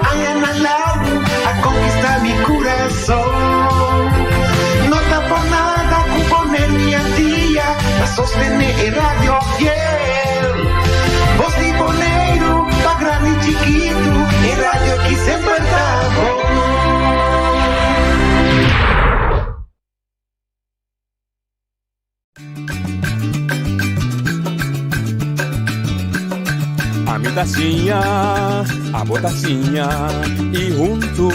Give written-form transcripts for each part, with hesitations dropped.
Añanan largu a konkistá mi kurason. No ta por nada ku Boneiru i Antia ta sostené e radio fiel. Bos di Boneiru pa grandi i chikitu, e radio ki semper ta bon. Ami ta siña, abo ta siña y huntu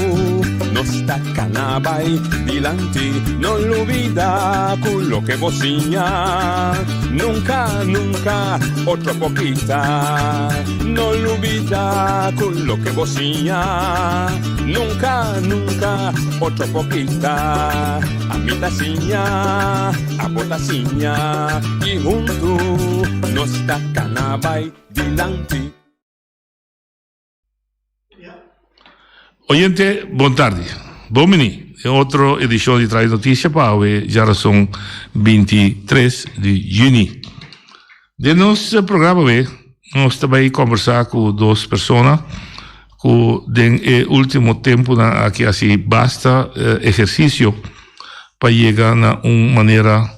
nos ta cana bay dilanti. No lubida cu loke bo siña nunca, nunca otro por kita. No lubida cu loke bo siña nunca, nunca otro por kita. Ami ta siña, abo ta siña i huntu nos ta kana bai dilanti. Oyente, bon tardi. Bon bini den otro edishon di Trae Noticia pa awe djarason 23 di juni. Den nos programa awe nos ta bai kombersá ku dos persona ku den e último tempunan aki hasi basta ehersisio pa yega na un manera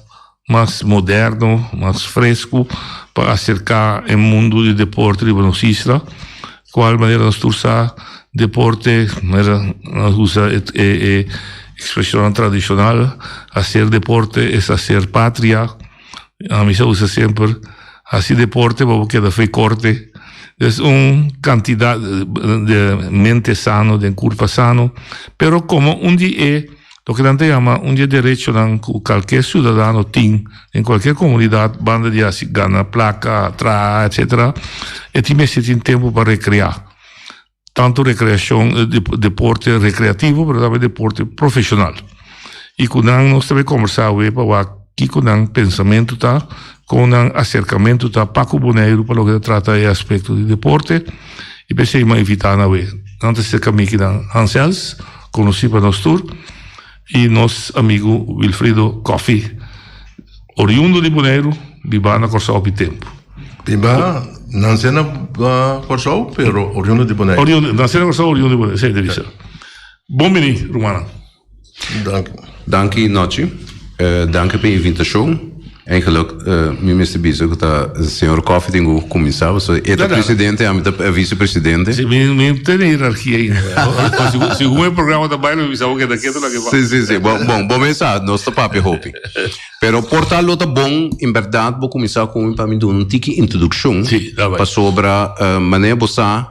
mas moderno, mas fresku pa aserká e mundu di deporte riba nos isla. Kual manera nos tur sa deporte, manera nos usa e ekspreshonnan tradishonal, haser deporte es haser patria. Ami sa usa semper hasi deporte pa bo keda fe korte. Es un kantidat de mente sano den kurpa sano, pero komo un di e loke nan ta yama un di e derechonan ku kalker siudadano tin den kualker komunidat banda di hasi gana plaka, traha etsetera, e tin mester tin tempu pa rekreá. Tanto recreacion, deporte recreativo, pero tambe deporte profesional. Y cu nan nos ta bay conversa awe pa wak kico nan pensamento ta, con nan acercamento ta pa cu Boneiru pa loke ta trata e aspecto di deporte. Y p'esey mi a invita nan awe. Nan ta cerca mi kinan Hans Els, conoci pa nos tur, y nos amigo Wilfrido Coffie, oriundo di Boneiru, biba na Corsou hopi tempo. Biba, nansé na Kòrsou, pero oriundo di Boneiru. Oriundo, nansé na Kòrsou, oriundo di Boneiru, esei ta bisa. Bon bini, rumannan. Danki. Danki, Nochi. Danki pa e invitashon. Eigenlijk, mi mester bisa ku ta señor Coffie tin ku kuminsá, pasobra e ta presidente, ami ta visepresidente. Si, mi mi tene hierarkia ainda. Segun e programa ta bai, lo mi bisa bo keda ketu loke pa. Si, si, si. Bon, bon, bo mes sa, nos ta papia hopi. Pero por ta lo ta bon, en berdad bo cuminsa cu mi pa mi duna un tiki introduccion. Sí, da bai. Pasobra manera bo sa,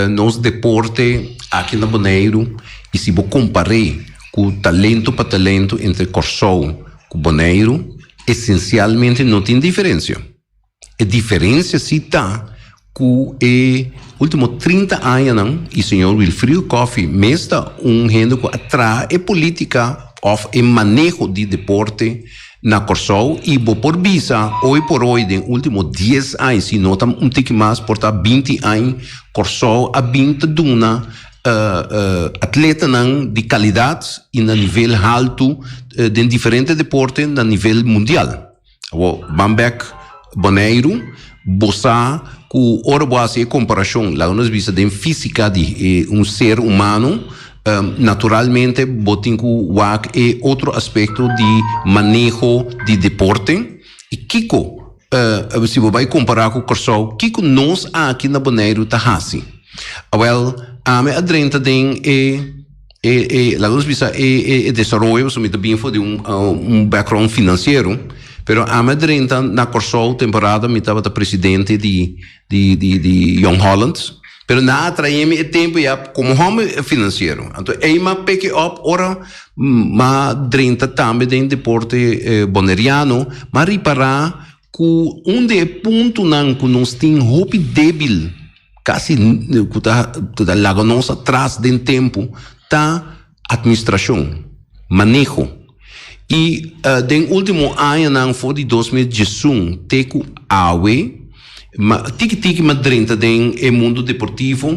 nos deporte aki na Boneiru y si bo compar'é cu talento pa talento entre Corsou cu Boneiru, esencialmente no tin diferencia. E diferencia si ta cu e ultimo 30 añanan y señor Wilfrido Coffie mes ta un hende cu a traha e politica of e maneho di deporte na Corsou y bo por bisa hoy por hoy den ultimo dies aña si no ta un tiki mas por ta binti aña Corsou a bin ta duna atletanan di calidad y na nivel halto den diferente deporte na nivel mundial. Awor, ban bek Boneiru, bo sa ku ora bo hasi e komparashon, laga nos bisa den físika di e un ser humano, naturalmente bo tin ku wak e otro aspekto di maneho di deporte i kiko, si bo bai kompará ku Kòrsou, kiko nos aki na Boneiru ta hasi. Awèl, ami a drenta den e. E e laga nos bisa e e e desaroyo pasobra mi ta bin for di un un background financiero pero ami a drenta na Kòrsou temporada mi tabata presidente di di di di Jong Holland pero nan a trae mi e tempo ya komo hòmber financiero anto ei mi a pick it up ora mi a drenta tambe den deporte boneriano mi a ripara ku un di e puntonan ku nos tin hopi debil Kasi ku ta laga nos atras den tempu ta atministrashon, maneho. I den último añanan for di 2011 te ku awe, tiki tiki mi a drenta den e mundu deportivo.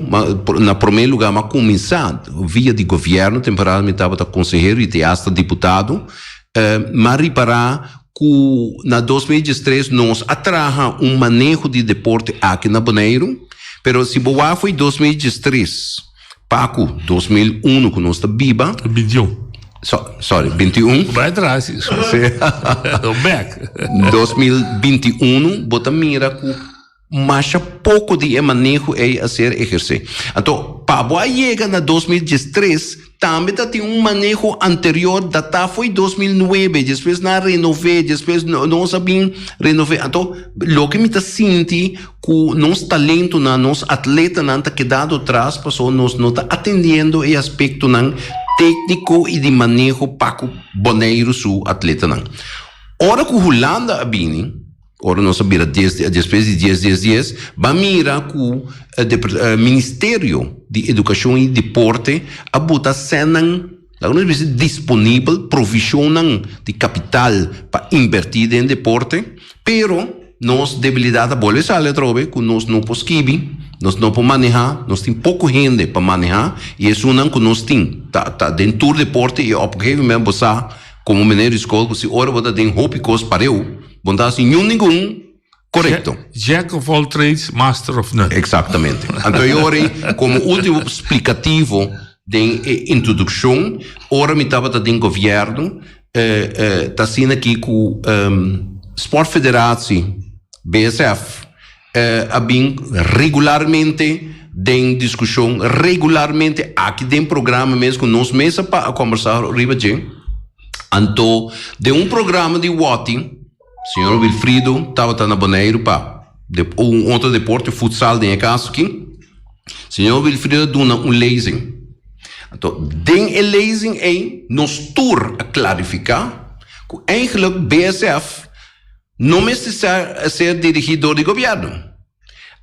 Na promé lugá mi a kuminsá via di gobièrnu, temporada mi tabata konsehero i te asta diputado. Mi a ripará ku na 2013 nos a traha un maneho di deporte aki na Boneiru, pero si bo wak fo'i 2013. Pa ku 2001 ku nos ta biba. 21. So, sorry, 21. Bai atras. Sí. Back. 2021 bo ta mira ku masha poko di e maneho ei a ser ehersé. Anto, pa bo a yega na 2013, tambe ta tin un maneho anterior datá fo'i 2009, despues nan a renové, despues nos a bin renové. Anto, loke mi ta sinti ku nos talentonan, nos atletanan ta kedando tras pasobra nos no ta atendiendo e aspektonan tékniko i di maneho pa ku Boneiru su atletanan. Ora ku Hulanda a bini, ora nos a bira dies despues di dies dies dies, ban mira ku Ministerio di Edukashon i Deporte a buta sènnan, laga nos bisa disponibel, provishonnan di kapital pa inbertí den deporte, pero nos debilidat a bolbe sali atrobe ku nos no por skibi, nos no por manehá, nos tin poko hende pa manehá i esunnan ku nos tin ta ta den tur deporte i op un gegeven moment bo sa komo meneer di skol ku si ora bo ta den hopi kos pareu bo no ta hasi niun ningun korekto. Jack of all trades, master of none. Eksaktamente. Anto e ora ei komo ultimo splikativo den e introdukshon ora mi tabata den gobièrnu Ta asina aki ku Sportfederatie, BSF, a bin regularmente den diskushon, regularmente aki den programa mes ku nos mes a pa kombersá riba dje. Anto den un programa di Wòti, señor Wilfrido tabata na Boneiru pa un otro deporte, futsal den e kaso aki. Señor Wilfrido a duna un lezing. Anto, den e lezing ei nos tur a klarifiká ku eigenlijk BSF no mester ser dirigí dor di gobièrnu.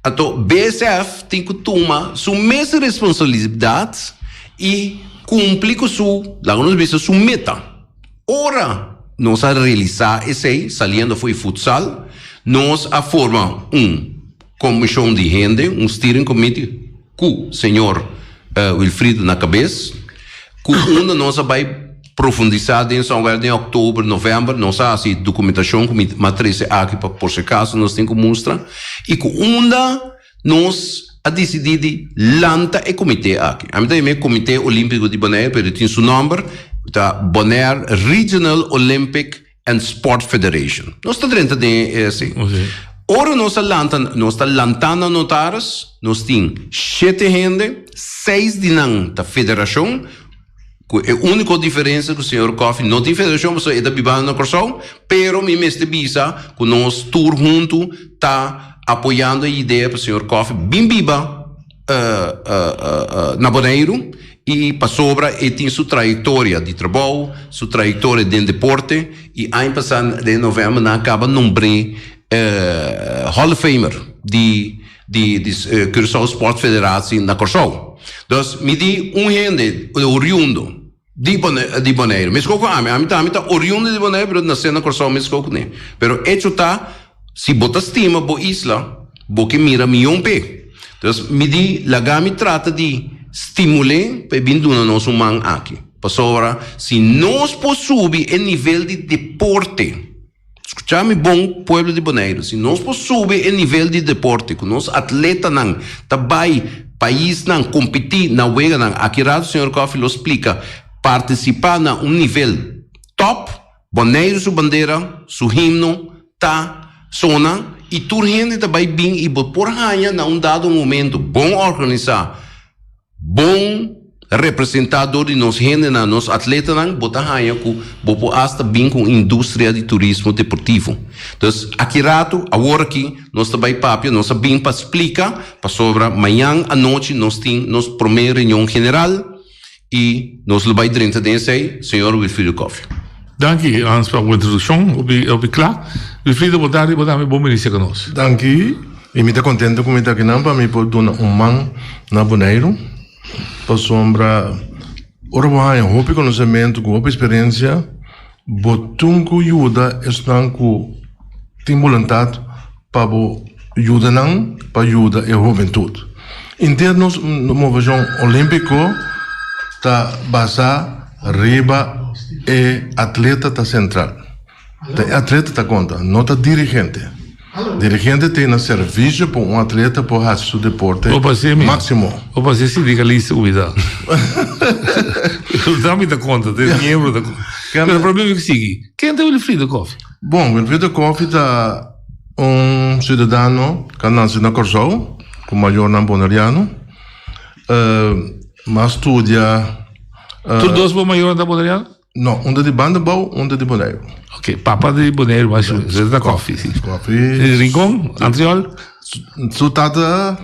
Anto, BSF tin ku tuma su mes responsabilidat i kumpli ku su, laga nos bisa, su meta. Ora nos a realisá esei, saliendo for e futsal, nos a forma un Komishon di hende, un steering committee ku señor Wilfrido na kabes, ku unda nos a bai profundisá den somewhere den oktober, novèmber, nos a hasi dokumentashon ku mi a trese aki pa por si akaso nos tin ku mustra, i ku unda nos a disidí di lanta e komité aki. Ami ta yama e Komité Olímpiko di Bonaire, pero e tin su nòmber, ta Bonaire Regional Olympic and Sport Federation. Nos ta drenta den e así. Ora nos a lanta, nos ta lantando notaris, nos tin shete hende, seis di nan ta federashon, ku e úniko diferensia ku señor Coffie no tin federashon pasobra e ta bibando na Kòrsou, pero mi mester bisa ku nos tur huntu ta apoyando e idea pa señor Coffie bin biba na Boneiru i pasobra e tin su trayektoria di trabou, su trayektoria den deporte i aña pasá den novèmber nan a kaba nombr'é Hall of Famer di di Curaçao Sport Federatie na Kòrsou. Dus mi di un hende oriundo Di di Boneiru. Meskos ku ami. Ami tambe ta oriundo di Boneiru, pero nasé na Kòrsou meskos ku ne. Pero echo ta, si bo ta stima bo isla, bo ke mira mion p'e. Dus mi di, laga mi trata di stimul'é pa e bin duna nos un man aki. Pasobra si nos por subi e nivel di deporte, Skucha mi bon, pueblo di Boneiru, si nos por subi e nivel di deporte ku nos atletanan ta bai paisnan kompetí na weganan, aki rato señor Coffie lo splika, partisipá na un nivel top, Boneiru su bandera, su himno ta sona i tur hende ta bai bin i bo por haña na un dado momento bon organisá. Bon representá dor di nos hendenan, nos atletanan, bo ta haña ku bo por asta bin ku un industria di turismo deportivo. Dus aki ratu, awor aki, nos ta bai papia, nos a bin pa splika, pasobra mañan anochi nos tin nos promé reunion general i nos lo bai drenta den esei, señor Wilfrido Coffie. Danki Hans pa bo introdukshon, hopi hopi kla. Wilfrido bo tardi, bo tambe bon bini serka nos. Danki. I mi ta kontento ku mi ta akinan pa mi por duna un man na Boneiru, pasobra ora bo haña hopi konosementu ku hopi eksperensia, bo tin ku yuda esnan ku tin boluntat pa bo yuda nan pa yuda e hubentut. Inter nos moveshon olímpiko ta basá riba e atleta ta sentral. Ta e atleta ta konta, no ta dirigente. Dirigente tin na servisio pa un atleta por hasi su deporte máksimo. Bo pas'é sindicalista ku mi ta. Ta mi ta konta, ta e miembro ta konta. Pero promé mi sigui, ken ta Wilfrido Koffie? Bon, Wilfrido Koffie ta un siudadano ku a nase na Kòrsou, ku mayornan boneriano. Mi a studia. Tur dos bo mayornan ta boneriano? No, un ta di Bandabou, un ta di Boneiru. Ok, papa di Boneiru, mas su ta Koffie, si. Koffie. Di Rincon, Antriol? Su tata,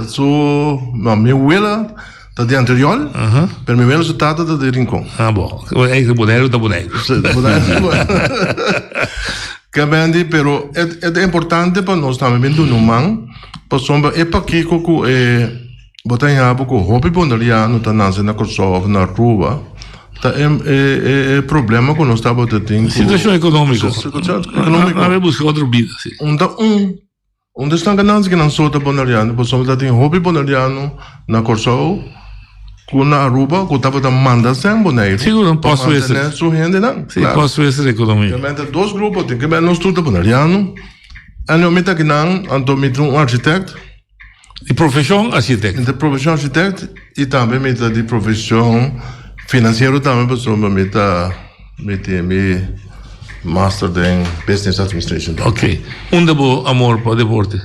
su, no, mi wela ta di Antriol, pero mi wela su tata ta di Rincon. Ah, bo. Eigenlijk Boneiru ta Boneiru. Boneiru. Ke bendi, pero e ta importante pa nos tambe bin duna un man, pasobra e pakiko ku e. Bo ta haña bo ku hopi boneriano ta nase na Kòrsou òf na Aruba, ta e e problema ku nos tabata tin ku. Situashon ekonómiko. Situashon ekonómiko. Nan a buska otro bida, si. Un ta un. Un ta esnan ku nase ku nan so ta boneriano, pasobra ta tin hopi boneriano na Kòrsou ku na Aruba ku tabata manda sèn Boneiru. Sigur, un pòst wester. Pa mantené su hendenan. Si, pòst wester ekonomia. Realmente dos grupo tin ke bèn nos tur ta boneriano. Anto mi ta akinan, anto mi ta un architect. Di profeshon architect. Mi ta profeshon architect y tambe mi ta di profeshon financiero tambe pasobra mi ta mi tin mi master den business administration tambe. Ok. Unda bo amor pa deporte?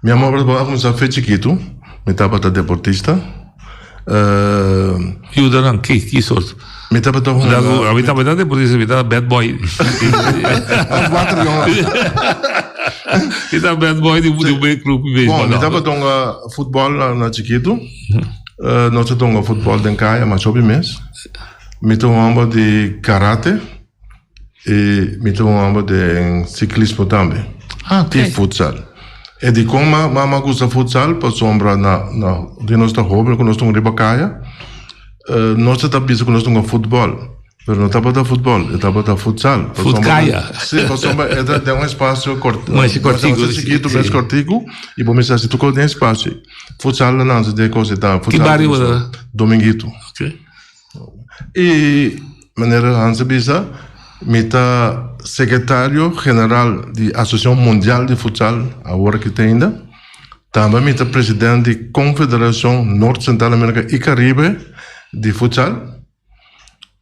Mi amor pa deporte a cuminsa fe chikitu. Mi tabata deportista. Yuda nan ki ki sort? Mi tabata hunga. Mi tabata deportista, mi tabata bad boy. Water jongen. Mi tabata bad boy di un club di baseball. Bon, mi tabata hunga futbol na chikitu. Nos ta hunga futbol den kaya mas hopi mes. Mi ta un homber di karate. I mi ta un homber den siklismo tambe. Ah, ok. I futsal. E dikon ma ma gusta futsal pasobra na na di nos ta hoben ku nos ta riba kaya nos ta bisa ku nos ta hunga futbòl pero no tabata futbòl e tabata futsal. Futkaya. Si pasobra e ta den un espasio kort Masha kòrtiku. Masha chikitu mes kòrtiku i bo mester hasi tur kos den espasio. Futsal nan nan den kos e ta. Ki bario bo ta? Dominguito. Ok. I manera Hans a bisa, mi ta sekretario general di Asosiashon Mundial di Futsal awor aki te ainda. Tambe mi ta president di Konfederashon Nort Sentral Amerika i Karibe di Futsal.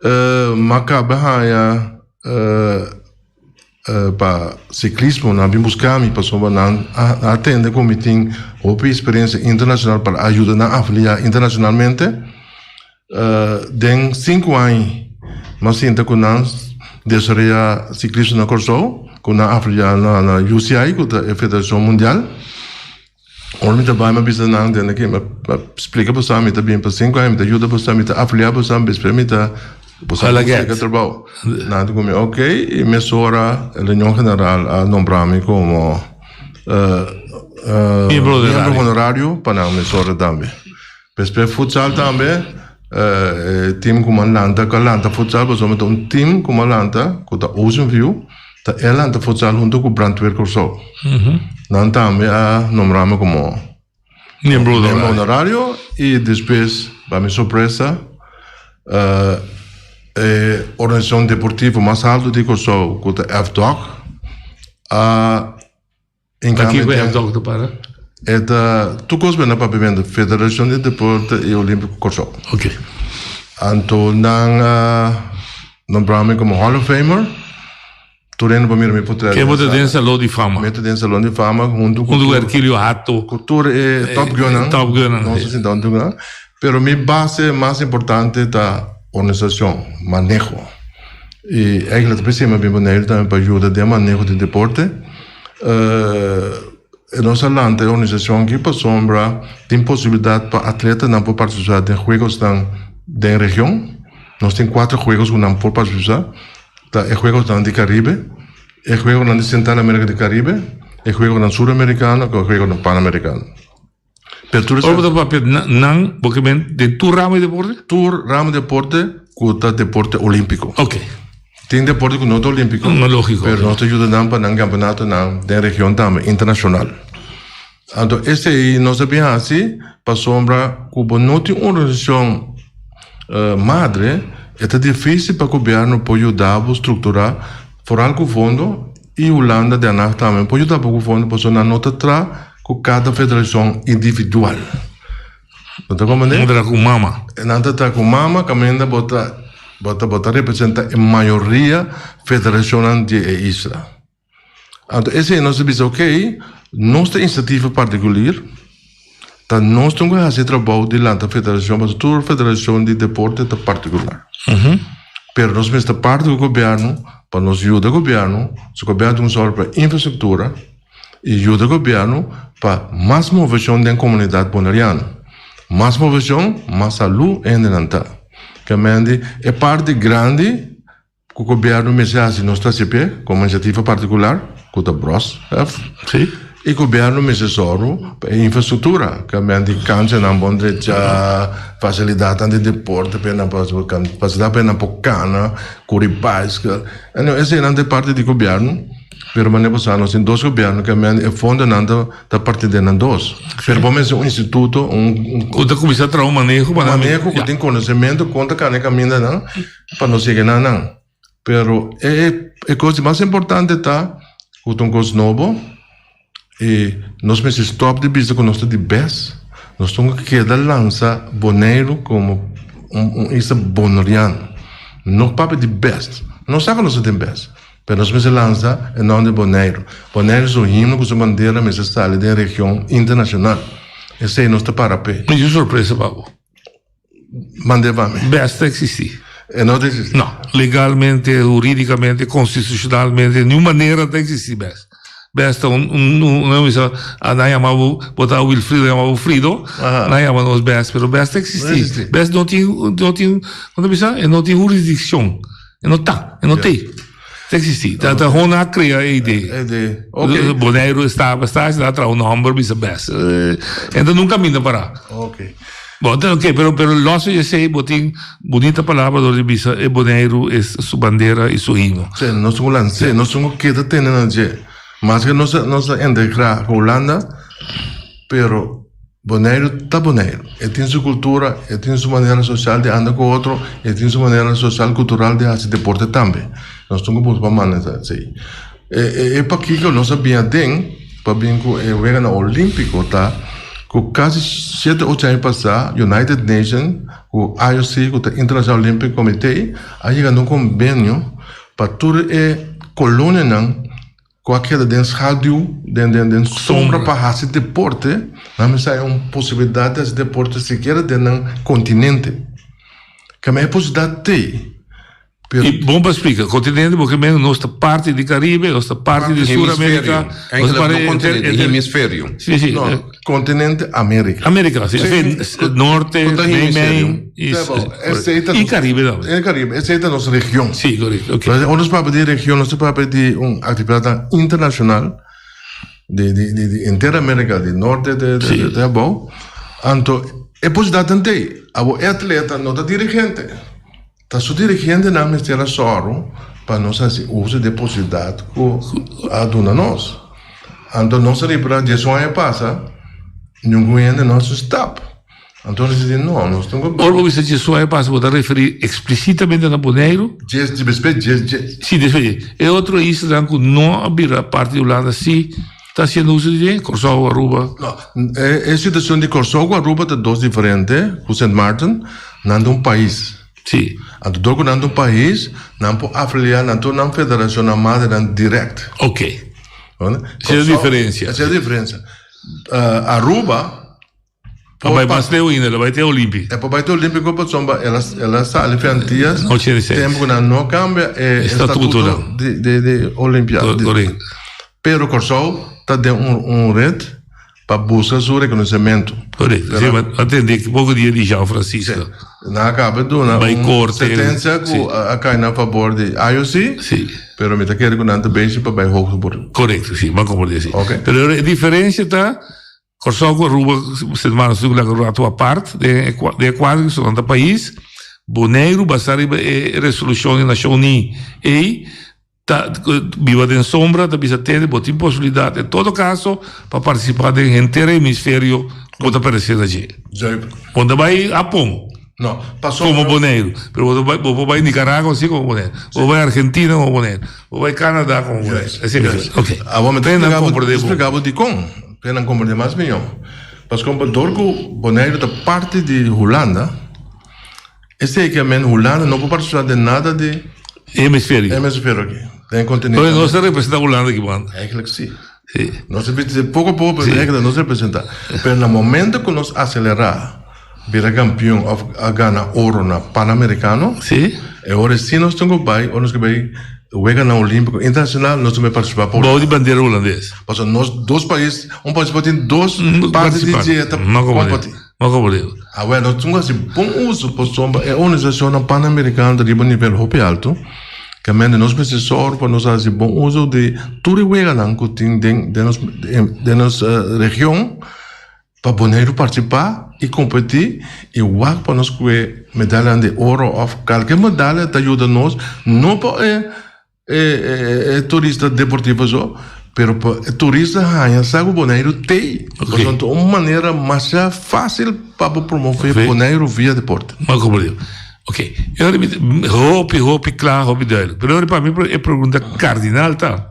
Mi a kaba haña Pa siklismo nan a bin buska mi pasobra nan a tende ku mi tin hopi eksperensia internashonal pa ayuda nan afiliá internashonalmente. Den sinku aña mi a sinta ku nan desaroyá siklismo na Kòrsou ku nan afiliá na UCI ku ta e federashon mundial. Ora mi ta bai mi a bisa nan tende ki mi a splika boso mi ta bin pa sinku aña mi ta yuda boso mi ta afiliá boso despues mi ta boso a konsegui trabou. Nan ta ku mi ok i mesora reunion general a nombra mi komo Miembro honorario pa nan mesora tambe. Despues futsal tambe e team ku mi a lanta ku a lanta futsal pasobra mi ta un team ku mi a lanta ku ta Ocean View ta e lanta futsal hunto ku Brandweer Kòrsou. Nan tambe a nombra mi komo Miembro honorario i despues pa mi sorpresa e organisashon deportivo mas alto di Kòrsou ku ta FDOK a Pa kiko e FDOK ta para? E ta tur kos bena papiamentu, Federashon di Deporte i Olímpiko Kòrsou. Ok. Anto nan a nombra mi komo Hall of Famer. Tur hende por mira mi potrèt. Ke bo ta den Salon di Fama? Mi ta den Salon di Fama huntu ku. Huntu ku Erkilio Hato. Ku tur e top gunnan. Top gunnan. Nos ta sinta huntu ku nan. Pero mi base mas importante ta organisashon, maneho. I eigentlik ta p'esei mi a bin Boneiru tambe pa yuda den maneho di deporte. Nos a lanta e organisashon aki pasobra tin posibilidat pa atletanan por partisipá den juegosnan den region. Nos tin kuater juegos ku nan por partisipá, ta e juegosnan di Karibe, e juegonan di Sentral Amerika di Karibe, e juegonan Suramerikano ku e juegonan Panamerikano. Pero tur Ora bo ta papia nan, bo ke men den tur ramo di deporte? Tur ramo di deporte ku ta deporte olímpiko. Ok. Tin deporte ku no ta olímpiko. No, lógiko. Pero nos ta yuda nan pa nan kampeonatonan den region tambe, internashonal. Anto esei nos ta bin hasi pasobra ku bo no tin un organisashon madre, e ta difísil pa gobièrnu por yuda bo strukturá, foral ku fondo. i Hulanda Den Haag tambe por yuda bo ku fondo pasobra nan no ta traha ku kada federashon individual. Bo ta komprendé? Nan ta traha ku mama. Nan ta traha ku mama kaminda bo ta bo ta bo ta representá e mayoria federashonnan di e isla. Anto esei nos a bisa ok, nos ta inisiativa partikulir, ta nos tin ku hasi e trabou di lanta federashon pasobra tur federashon di deporte ta partikular. Pero nos mester parti ku gobièrnu pa nos yuda gobièrnu, si gobièrnu tin un sòru pa infrastruktura i yuda gobièrnu pa mas moveshon den komunidat boneriano. Mas moveshon, mas salú e hendenan ta. Kemende e parti grandi Ku gobièrnu mester hasi nos ta hasi-p'e komo inisiativa partikular, ku ta Bros F. Sí. I gobièrnu mester sòru pa e infrastruktura, kaminda di kanchanan bon drecha, fasilidatnan di deporte pa e nan por fasilidat pa e nan por kana, kuri baiskel. Anyway, eseinan ta e parti di gobièrnu, pero manera bo sa nos tin dos gobièrnu kaminda e fondonan ta ta parti den nan dos. Pero bo mester un instituto, un. Ku ta kuminsá traha un maneho pa nan. Maneho ku tin konosementu kon ta kana e kamindanan. Pa nos yega na nan. Pero e e kos di mas importante ta ku ta un kos nobo i nos mester stòp di bisa ku nos ta di bes. Nos tin ku keda lansa Boneiru komo un un isla boneriano. No papia di bes. Nos sa ku nos ta den bes, pero nos mester lansa e nòmber di Boneiru. Boneiru su himno ku su bandera mester sali den region internashonal. Esei nos ta para p'e. Mi tin sorpresa pa bo. Mand'é pa mi. Bes ta existi. E no ta existi. No. Legalmente, huridicamente, constitucionalmente, niun manera ta existi bes. Bes ta un, un, un, nan bisa, nan yama bo, bo ta Wilfrido, nan yama bo Frido, nan yama nos bes, pero bes ta existi. Bes no tin, no tin, kon ta bisa? E no tin hurisdiccion. E no ta, e no t'ei. Ta existi. Ta, ta hon a crea e idee. E idee, ok. Boneiru estaba, esta, a traha un nomber bisa bes. E ta nunca minda para. Ok. Bon, ta ok, pero, pero los di esei bo tin bunita palabra dor di bisa e Boneiru es su bandera y su himno. Sí, nos tin ku lans'é, nos tin ku keda tene na dje. Maske nos a, nos a integrá ku Hulanda, pero Boneiru ta Boneiru. E tin su kultura, e tin su manera sosial di anda ku otro, e tin su manera sosial kultural di hasi deporte tambe. Nos tin ku buska pa manda esei. E, e, e pakiko nos a bin aden pa bin ku e Weganan Olímpiko ta ku kasi shete ocho aña pasá United Nation ku IOC ku ta International Olympic Committee a yega na un kombenio pa tur e kolonianan ku a keda den schaduw, den den den sombra pa hasi deporte, nan mester hay un posibilidat di hasi deporte sikiera den nan kontinente. Kamba e posibilidat t'ei. Pero I bon pa splika, kontinente bo ke men nos ta parti di Karibe, nos ta parti di Sur Amerika. Hemisferio. Eigenlijk no kontinente, hemisferio. Si, si. No, kontinente Amerika. Amerika, si. Norte, mei mei i Karibe tambe. I Karibe, esei ta nos region. Si, korekto, ok. Ora nos papia di region, nos ta papia di un aktividatnan internashonal di di di henter Amerika, di norte te abou. Anto e posibilidatnan t'ei. Abo e atleta no ta dirigente. Ta su dirigentenan mester a sòru pa nos hasi uso di e posibilidat ku a duna nos. Anto nos a ripara diesun aña pasa, ningun hende no hasi un stap. Anto nos di no, nos tin ku. Ora bo bisa diesun aña pasa bo ta referí eksplisitamente na Boneiru? Dies, despues dies, dies. Sí, despues dies. E otro islanan ku no a bira parti di Hulanda sí ta hasiendo uso di dje? Kòrsou, Aruba? No, e situashon di Kòrsou ku Aruba ta dos diferente ku Sint Maarten. Nan ta un pais. Sí. Anto dor ku nan ta un pais, nan por afiliá na tur nan federashonnan madrenan dirèkt. Ok. Esei ta diferensia. Esei ta diferensia. Aruba por. A bai mas leu ainda, el a bai te Olímpiko. E por bai te Olímpiko pasobra el a el a sali for Antias. Ochenta i seis. Tempu ku nan no kambia e estatuto di di Olimpiada. Korekto. Pero Kòrsou ta den un un ret pa buska su rekonosementu. Korekto. Sí, ma a tende ki poko dia di Jean Francisco. Sí. Nan a kaba duna un sentensia ku a kai na fabor di IOC. Sí. Pero mi ta kere ku nan ta bezig pa bai hoogste beroep. Korekto, sí, mi a komprende sí. Oké. Pero e diferensia ta Kòrsou ku Aruba, Sint Maarten su laga un ratu apart den e den e kuadro ku nan ta pais. Boneiru basá riba e resolushon di Nashon Uní ei Ta biba den sombra ta bisa tende bo tin posibilidad en todo caso pa participa den henter hemisferio cu bo ta perece na dje. Bo ta bay Hapon. No, pasobra. Komo Boneiru. Pero bo ta bai, bo por bai Nicaragua si komo Boneiru. Bo por bai Argentina komo Boneiru. Bo por bai Canada komo Boneiru. Juist, Esei ke juist. Ok. Awor mi ta P'e nan explica bo, komprende bon. explica bo dikon. P'e nan komprende mas mihó. Pasobra dor ku Boneiru ta parti di Hulanda, esei ke men Hulanda no por partisipa den nada di Hemisferio. hemisferio aki, den e kontinente. Entonces nos ta representa Hulanda aki banda. Eigenlijk si. Sí. Nos ta bisti poko poko, pero eigenlijk nos representa. Pero na momento ku nos aselerá bira kampion òf a gana oro na Panamerikano, Sí. e ora si nos tin ku bai, ora nos ke bai Weganan Olímpiko Internashonal, nos tambe partisipá pa Bou di bandera hulandes. Pasobra nos dos pais, un pais por tin dos parti di dje ta No kompatí. No komprendé. Awor nos tin ku hasi bon uso pasobra e organisashonnan Panamerikano ta riba un nivel hopi alto. Ke mente nos mester sòru pa nos hasi bon uso di tur e weganan ku tin den den nos den nos region pa Boneiru partisipá i kompetí i wak pa nos kue medayanan di oro òf kalke medaya ta yuda nos no pa e e turista deportivo so pero pa e turista haña sa ku Boneiru t'ei. Pasobra ta un manera masha fásil pa bo promové Boneiru via deporte. Ok, e ora mi hopi hopi kla, hopi duidelijk. Pero ora pa mi e pregunta kardinal ta,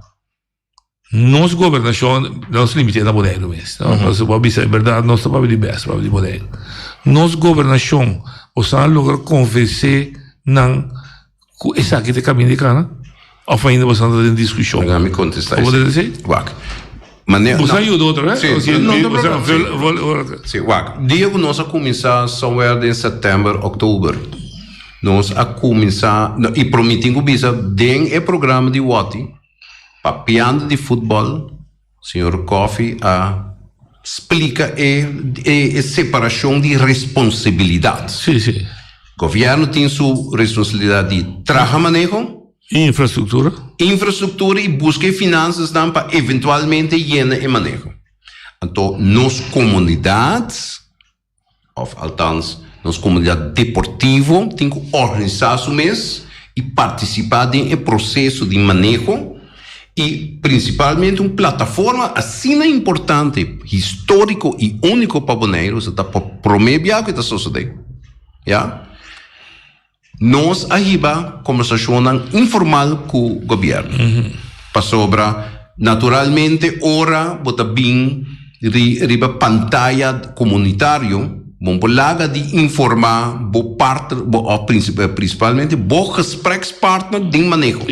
nos gobernashon, nos limité na Boneiru mes, no? Pasobra bo a bisa e bèrdat, nos ta papia di bes, papia di Boneiru. Nos gobernashon, boso a logra konvensé nan ku esaki ta e kaminda di kana? Of ainda boso ta den diskushon? Laga mi kontestá Bo por esei. Wak. Mane, Boso a yuda otro, eh? Sí, O si, no, no, boso a sí. vul, vul, Sí, wak. Dia ku nos a kuminsá somewhere den sèptèmber, òktober, nos a kuminsá, no, i promití ku bisa den e programa di Wòti, papiando di futbòl, Señor Coffie a splika e e separashon di responsabilidat. Sí, sí. Gobièrnu tin su responsabilidat di traha maneho. Infrastruktura. Infrastruktura i buska e finansasnan pa eventualmente yena e maneho. Anto nos komunidat. Of althans, nos komunidat deportivo tin ku organisá su mes i partisipá den e proseso di maneho i prinsipalmente un plataforma asina importante, históriko i úniko pa Boneiru, esei ta pa promé bia ku e ta sosodé, ya. Nos a hiba kombersashonnan informal ku gobièrnu, pasobra naturalmente ora bo ta bin riba pantaya komunitario, bo por laga di informá bo partner, bo òf prinsipalmente bo gesprekspartner den maneho.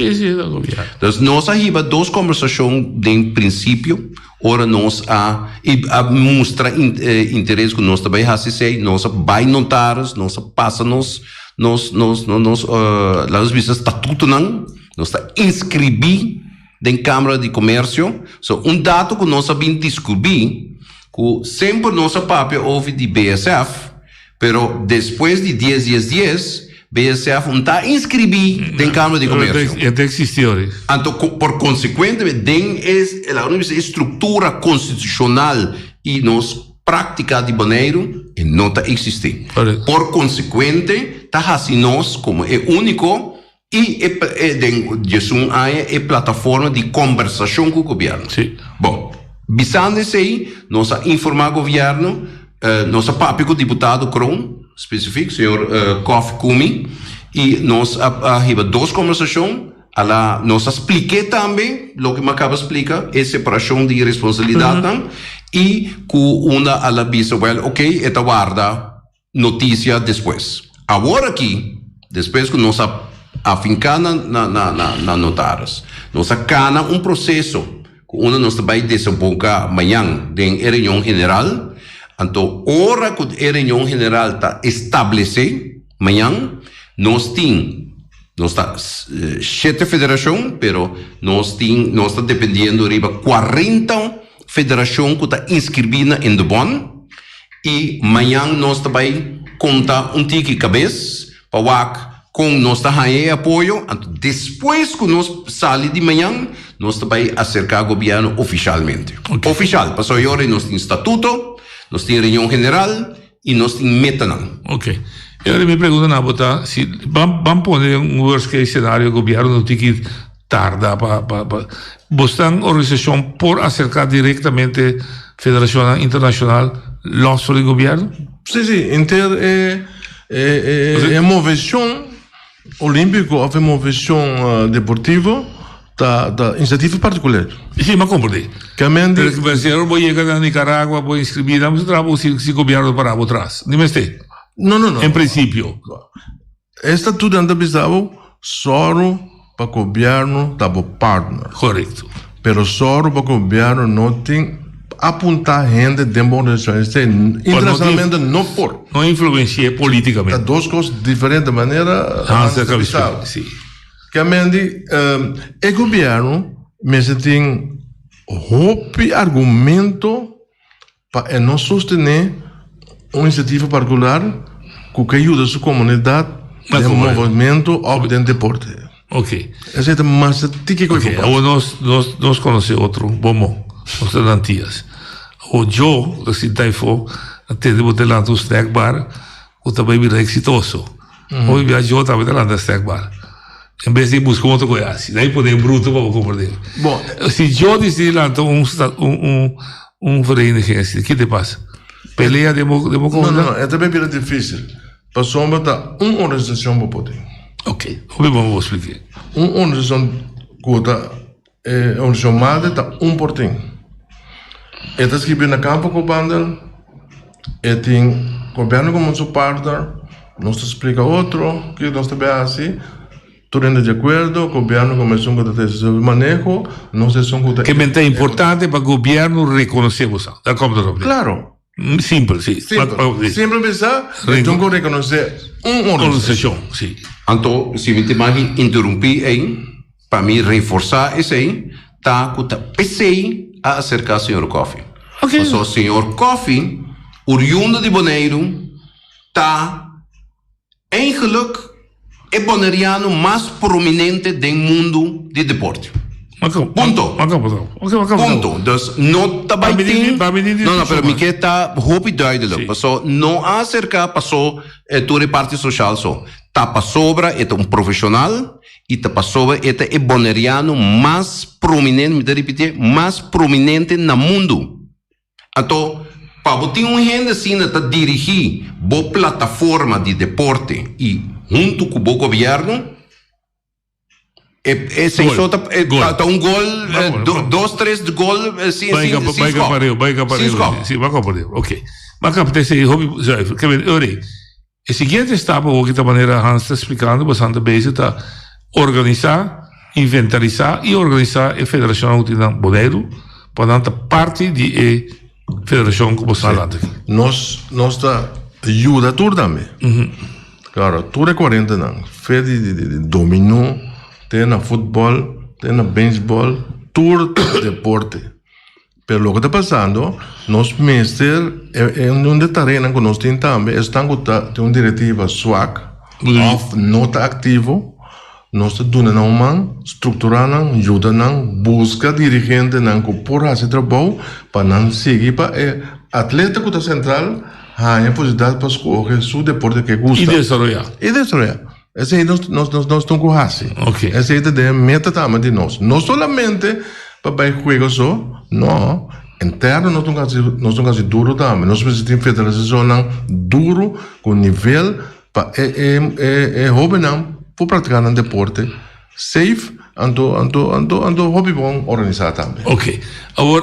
Dus nos a hiba dos kombersashon den prinsipio. Ora nos a i a mustra interes ku nos ta bai hasi esei, nos a bai notaris, nos a pasa nos nos nos nos laga nos bisa statutonan, nos ta inskribí den Kamara di Komersio. So un dato ku nos a bin diskubí ku semper nos a papia over di BSF, Pero despues di dies dies dies, BSF un ta inscribí den Cámara di Comercio. E ta existí ori. Anto por consecuente den e laga nos bisa e structura constitucional y nos práctica di Boneiru e no ta existí. Por consecuente ta haci nos como e único I e den diesun aña e plataforma di kombersashon ku gobièrnu. Sí. Bon, bisando esei, nos a informá gobièrnu, nos a papia ku diputado Kroon, spesifik, señor Koffie ku mi, i nos a hiba dos kombersashon, a la nos a splik'é tambe loke mi a kaba splika, e separashon di responsabilidatnan, i ku unda a la bisa, wèl, okey, e ta warda. Noticia despues. Awor aki, despues cu nos a afinca na na notaris, nos a cana un proceso cu unda nos ta bay desemboca mañan den e reunion general. Anto ora cu e reunion general ta establece mañan, nos tin, nos ta shete federacion, pero nos tin, nos ta dependiendo riba cuarenta federacion cu ta inscribi na Indebon. I mañan nos ta bai konta un tiki kabes pa wak kon nos ta haña e apoyo. Anto despues ku nos sali di mañan nos ta bai aserká gobièrnu ofishalmente. Ofishal, pasobra e ora nos tin statuto, nos tin reunion general i nos tin metanan. Ok. E ora mi pregunta na bo ta si ban ban pone den un worst case scenario gobièrnu no tin ki tarda pa pa pa bosnan organisashon por aserká direktamente federashonnan internashonal lòs for di gobièrnu? Sí, sí, inter e. E e moveshon olímpiko òf e moveshon deportivo ta ta inisiativa partikular. Sí, m'a komprendé. Kamente. Pero si bo yega na Nicaragua bo inskribí nan bo ta traha bo si si gobièrnu ta para bo tras. Ni mester. No, no, no. En prinsipio. E statutonan ta bisa bo sòru pa gobièrnu ta bo partner. Korekto. Pero sòru pa gobièrnu no tin apuntá hende den bo organisashon. Esei internashonalmente no por. No influensi'é polítikamente. Ta dos kos diferente manera Hans ta bisa. Sí. Kamendi e gobièrnu mester tin hopi argumento Pa e no sostené un inisiativa partikular ku ke yuda su komunidat den movementu òf den deporte. Ok. Esei ta mas tiki ku e Ok, awor nos nos nos konosé otro bon bon. Nos ta na Antias. Awor yo ta sinta aifó a tende bo ta lanta un snack bar ku ta bai bira eksitoso. Hopi bia yo tambe ta lanta snack bar. En bes di buska un otro koe hasi. Dai pone bruto pa bo komprende. Bon. Si yo disidi lanta un un un un vereniging asina, ki te pasa? Pelea den bo den bo No, no, no. E ta bira dificil. Pasobra ta un organisacion bo por tin. Ok. Hopi bon bo splike. Un organisacion ku ta E organisashon madre ta un por tin. E ta skibi na Kampo Koophandel, e tin gobièrnu komo su partner, nos ta splika otro kiko nos ta bai hasi, tur hende di akuerdo, gobièrnu komo esun ku ta trese su maneho, nos esun ku ta. Ke men ta importante pa gobièrnu rekonosé boso. Daar komt het op neer. Klaro. Simpel, si. Simpel. Simpel bisa, e tin ku rekonosé un organisashon. Si. Anto, si mi tin mag interumpí ei, pa mi reforsá esei, ta ku ta p'esei a aserká señor Coffie. Pasobra señor Coffie, oriundo di Boneiru, ta. Eigenlijk e Boneriano mas prominente den mundu di deporte. Punto. Punto. Dus no ta bai tin. No, no, pero mi ke ta hopi duidelijk. Paso no a aserka paso tur e parti social so. Ta pasobra e ta un profesional y ta pasobra e ta e Boneriano mas prominente, mi ta ripitié, mas prominente na mundu. Anto, pa bo tin un hende asina ta dirigí bo plataforma di deporte i huntu ku bo gobièrnu, e esei so ta ta un gol, dos tres gol sin sin sin skòp. Sin skòp. E siguiente stap awor ki ta manera Hans ta splikando basante bezig ta organisá, inventarisá i organisá e federashonnan ku tin na Boneiru pa nan ta parti di e federashon ku bo sta hablando aki. Nos nos ta yuda tur tambe. Klaro, tur e kuarentanan, fe di di dominó te na futbòl, te na beisbòl, tur deporte. Pero loke ta pasando, nos mester, e un di e tareanan ku nos tin tambe, esnan ku ta tin un direktiva swak òf no ta aktivo, nos ta duna nan un man, strukturá nan, yuda nan, buska dirigentenan ku por hasi trabou pa nan sigui pa e atleta ku ta sentral haña posibilidat pa skohe su deporte ku e gusta. I desaroyá. I desaroyá. Esei nos nos nos nos tin ku hasi. Ok. Esei ta den meta tambe di nos. No solamente pa bai juego so, no. Interno nos tin ku hasi nos tin ku hasi duru tambe. Nos mester tin federasishonnan duru ku nivel pa e e e e hobennan por praktiká nan deporte safe anto anto anto anto hopi bon organisá tambe. Ok. Awor,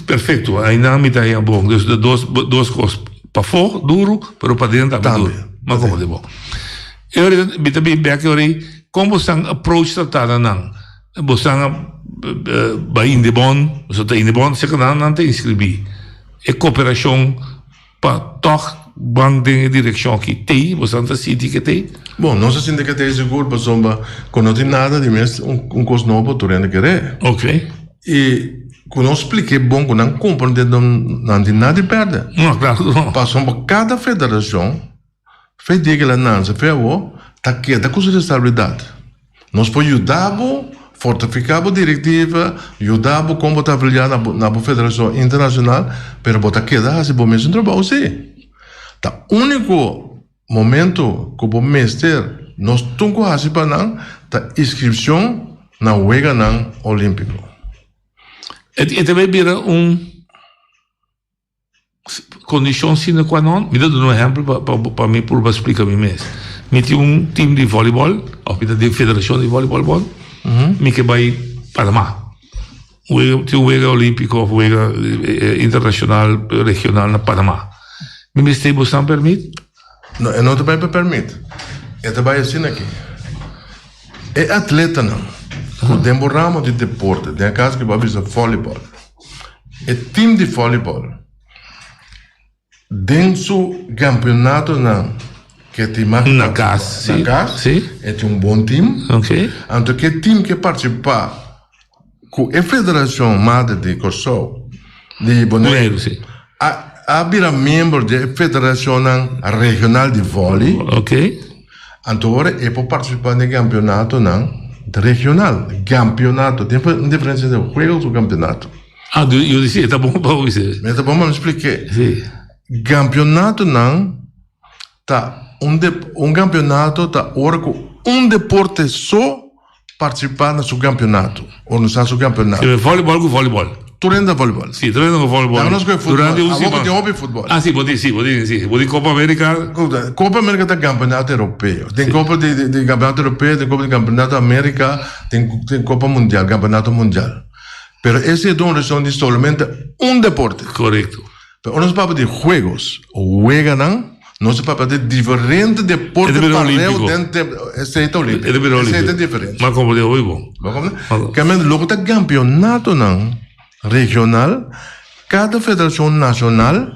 perfecto. Ainan mi ta haña bon. Dus de dos dos kos. Pafó duru, pero paden tambe duru. Tambe. Ma komo di bo. E ora mi ta bin bek e ora ei, kon bo san approach tratá nan? Bo san bai Indebon, boso ta Indebon, seka nan nan ta inskribí. E koperashon pa tòg ban den e direkshon aki t'ei? Bo san ta sinti ke t'ei? Bon, nos a sinti ke t'ei sigur pasobra ku no tin nada di mes un kos nobo tur hende kere. Ok. I ku nos splik'é bon ku nan komprendé nan tin nada di pèrdè. No, klaro ku no. Pasobra kada federashon, fe dia ku el a nanse fe awor, ta keda ku su responsabilidat. Nos por yuda bo fortifiká bo direktiva, yuda bo kon bo ta afiliá na bo na bo federashon internashonal, pero bo ta keda hasi bo mesun trabou sí. Ta úniko Momento ku bo mester nos tun ku hasi pa nan ta inskripshon na Weganan Olímpiko. E ta bay bira un. kondishon sine qua non? Mi ta duna un ehèmpel pa pa pa mi purba splika mi mes. Mi tin un tim di vòlibòl òf mi ta den federashon di vòlibòl bon, mi ke bai Panama. Wega tin un wega olímpiko òf wega internashonal regional na Panama. Mi mester bosan pèrmit? No, e no ta bai pa pèrmit. E ta bai asina aki. E atletanan ku den bo ramo di deporte, den e kaso ku bo a bisa vòlibòl, e tim di vòlibòl den su kampeonatonan ke tin mas Na kas, na kas, e tin un bon tim. Anto ke tim ke partisipá ku e federashon madre di Kòrsou, di Boneiru, a bira miembro di e federashonnan regional di vòli. Anto ora e por partisipá den kampeonatonan regional. Kampeonato, tin un diferensia entre juegos ku kampeonato. Ah, yo di si, e ta bon pa bo bisa. E ta bon pa mi splik'é. Kampeonatonan ta un un kampeonato ta ora ku un deporte so partisipá na su kampeonato, organisá su kampeonato. Kende vòlibòl ku vòlibòl. Tur hende ta vòlibòl. Sí, tur hende ta vòlibòl. Laga nos kohe futbòl. Durante un Awor siman. ku tin hopi futbòl. Ah, sí, bo tin, sí, bo tin, sí. Bo tin Kopa Amerika. Kopa Amerika ta kampeonato europeo. Tin kopa di di kampeonato europeo, tin kopa di kampeonato Amerika, tin tin kopa mundial, kampeonato mundial. Pero esei ta un organisashon di solamente un deporte. Korekto. Pero ora nos papia di juegos, weganan, nos ta papia di diferente deporte pareu den tempo. Esei ta olímpiko. Esei ta diferente. M'a komprendé hopi bon. Bo a komprendé? Kende loke ta kampeonatonan regional, kada federashon nashonal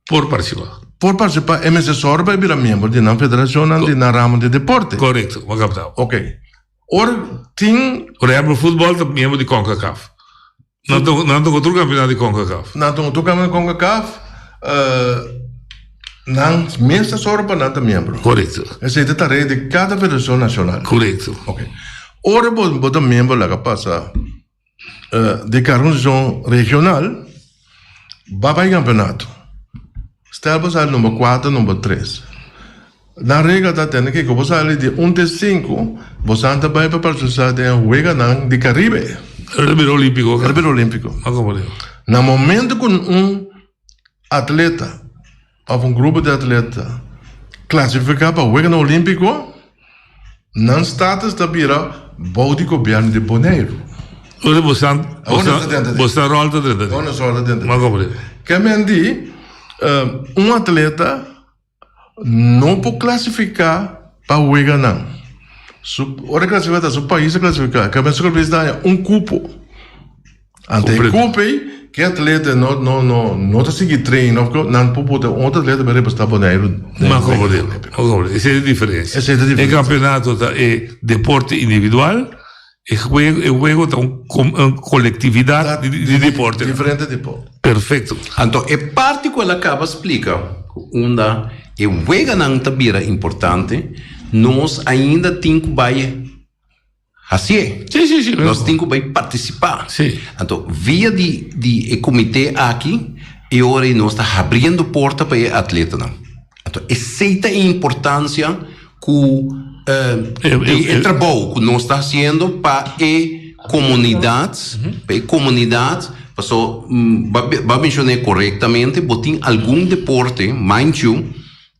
Por partisipá. Por partisipá, e mester sòru pa e bira miembro di nan federashonnan di nan ramo di deporte. Korekto, bo a kaptá. Oké. Ora tin. Por ehèmpel, futbòl ta miembro di Concacaf. Nan ta nan ta otro kampionato di Concacaf. Nan ta otro kampionato di Concacaf. Nan mes ta sòru pa nan ta miembro. Korekto. Esei ta tarea di kada federashon nashonal. Korekto. Oke. Ora bo bo ta miembro laga pasa di kada organisashon regional ba bai kampionato. Stel bo sali number kuater, number tres. Nan regla ta tende kiko bo sali di un te sinku, bo san ta bai pa partisipá den weganan di Karibe. E bira olímpiko. E bira olímpiko. Na momento ku un atleta òf un grupo di atleta klasifiká pa weganan olímpiko, nan status ta bira bou di gobièrnu di Boneiru. Ora bo san, bo san ròl ta drenta. Ora nos ròl ta drenta. Ke men di un atleta. No por clasifica pa weganan. Su ora clasifica ta su pais a clasifica. Cabe su pais daña un cupo. Ante e cupo ei, ke atleta no no no no ta sigui train of nan por pone un otro atleta pa representa Boneiru. Ma comprende, ma comprende. Esei ta e diferencia. Esei ta e diferencia. E campeonato ta e deporte individual. E juego, e juego ta un, un colectividad di, di deporte. Diferente deporte. Perfecto. Anto e parti ku el a kaba splika, ku unda e weganan ta bira importante, nos ainda tin ku bai hasié. Sí, sí, sí. Nos tin ku bai partisipá. Sí. Anto via di di e komité aki, e ora ei nos ta habriendo porta pa e atletanan. Anto esei ta e importansia ku di e trabou ku nos ta hasiendo pa e komunidat, pa e komunidat, paso bo a menshoné korektamente, bo tin algun deporte, mind you,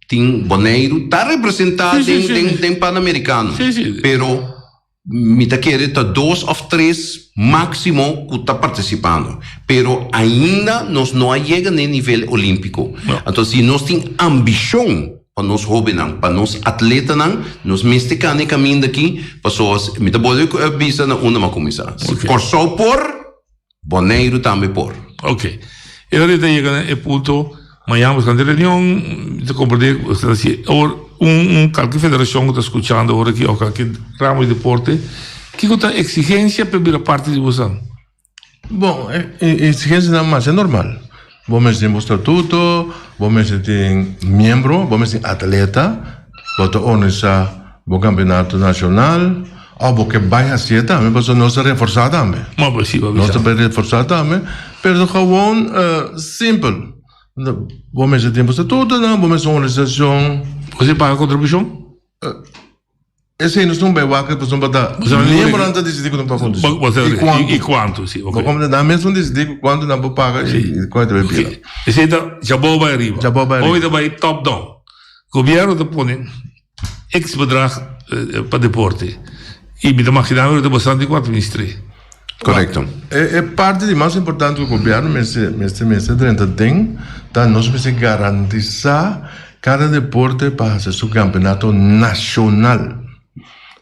tin Boneiru ta representá den Panamerikano, pero Mi ta kere ta dos of tres maximo cu ta participando. Pero ainda nos no a yega n'e nivel olimpico. Anto si nos tin ambicion pa nos hobennan, pa nos atletanan, nos mester cana e caminda aki, pasobra mi ta bolbe bisa na unda mi a cuminsa. Si Corsou por, Boneiru tambe por. Ok. E ora ta yega na e punto, mañana bo ta den reunion, mi ta comprende ku ta hasi awor un un kalke federashon ku ta skuchando awor aki òf kalke ramo di deporte, kiko ta eksigensia pa e bira parti di bosan? Bon, e eksigensianan masha normal. Bo mester tin bo statuto, bo mester tin miembro, bo mester tin atleta, bo ta organisa bo campeonato nacional, of bo ke bai hacié tambe, pasobra nos ta reforsa tambe. Nos ta bai reforsa tambe, pero gewoon simpel. Bo mester tin bo statutonan, bo mester un organisacion. Bo mester paga contribucion? Esei nos no bai wak pasobra ta miembronan ta disidí ku nan paga kondishon. I kuantu. I kuantu, si. Bo komprende? Nan mes nan disidí ku kuantu nan por paga i kuantu ta bai bira. Esei ta djabou bai ariba. Djabou bai ariba. Hopi ta bai top down. Gobièrnu ta pone X bedrag pa deporte i mi ta magina mi lo ta bastante ku atministr'é. Korekto. E parti di mas importante ku gobièrnu mester mester mester drenta den ta nos mester garantisá kada deporte pa hasi su kampeonato nashonal.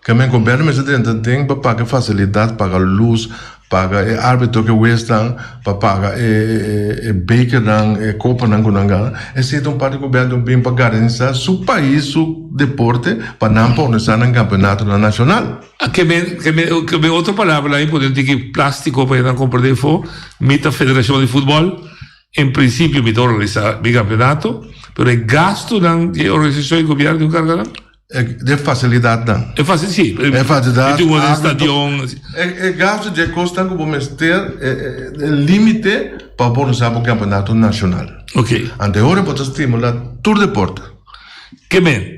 Kamen gobièrnu mester drenta den pa paga e fasilidat, paga lus, paga e arbitro ku e huesnan, pa paga e bekernan, e kopanan ku nan gana. Esei ta un parti ku gobièrnu ta bin pa garantisá su pais su deporte pa nan por organisá nan kampeonatonan nashonal. Ke men, ke men, ke men otro palabra nan pone un tiki plástiko pa nan komprendé afó, mi ta federashon di futbòl, en prinsipio mi ta organisá mi kampeonato, pero e gastunan di e organisashon e gobièrnu tin ku karga nan. E fasilidatnan. E fasi, si. E fasilidat. E tin un stadion. E gastu di e kosnan ku bo mester, e limite pa bo organisá bo kampeonato nashonal. Ok. Anto e ora bo ta stimulá tur deporte. Ke men,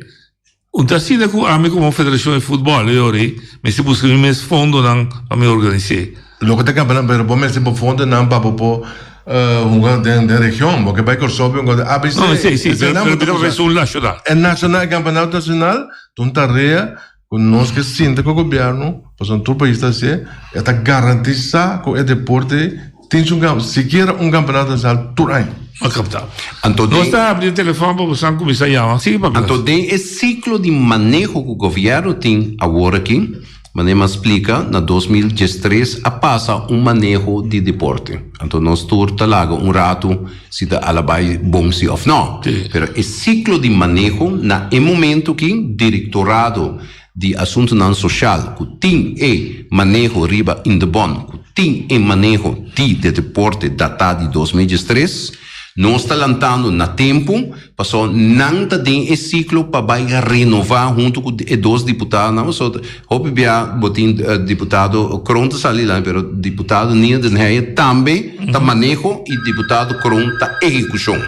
Un ta asina ku ami komo federashon di futbòl e ora ei mester buska mi mes fondonan pa mi organis'é. Loke ta kambia nan pero bo mester bo fondonan pa bo por hunga den den region. Bo ke bai Kòrsou bai hunga den ABC. No, si, si, pero mi ta papia esun nashonal. E nashonal, e kampeonato nashonal ta un tarea ku nos ke sinta ku gobièrnu, pasobra tur pais ta hasié, e ta garantisá ku e deporte Tin su gam, sikiera un campeonato nacional tur aña. A capta. Anto Nos den. ta habri e telefon pa bosan cuminsa yama. Sigui papia. Anto den e ciclo di maneho cu gobierno tin awor aki, manera mi a splica, na 2013 a pasa un maneho di deporte. Anto nos tur ta laga un rato si ta ala bay bon si of no. Sí. Pero e ciclo di maneho na e momento aki directorado di Asuntunan Soshal ku tin e maneho riba Indebon ku tin e maneho di de deporte datá di 2013. Nos ta lantando na tempu paso nan ta den e siklo pa bai renová huntu ku e dos diputadonan paso hopi bia bo tin diputado Kroon ta sali lan pero diputado Nina den Heyer tambe ta maneho i diputado Kroon ta ehekushon.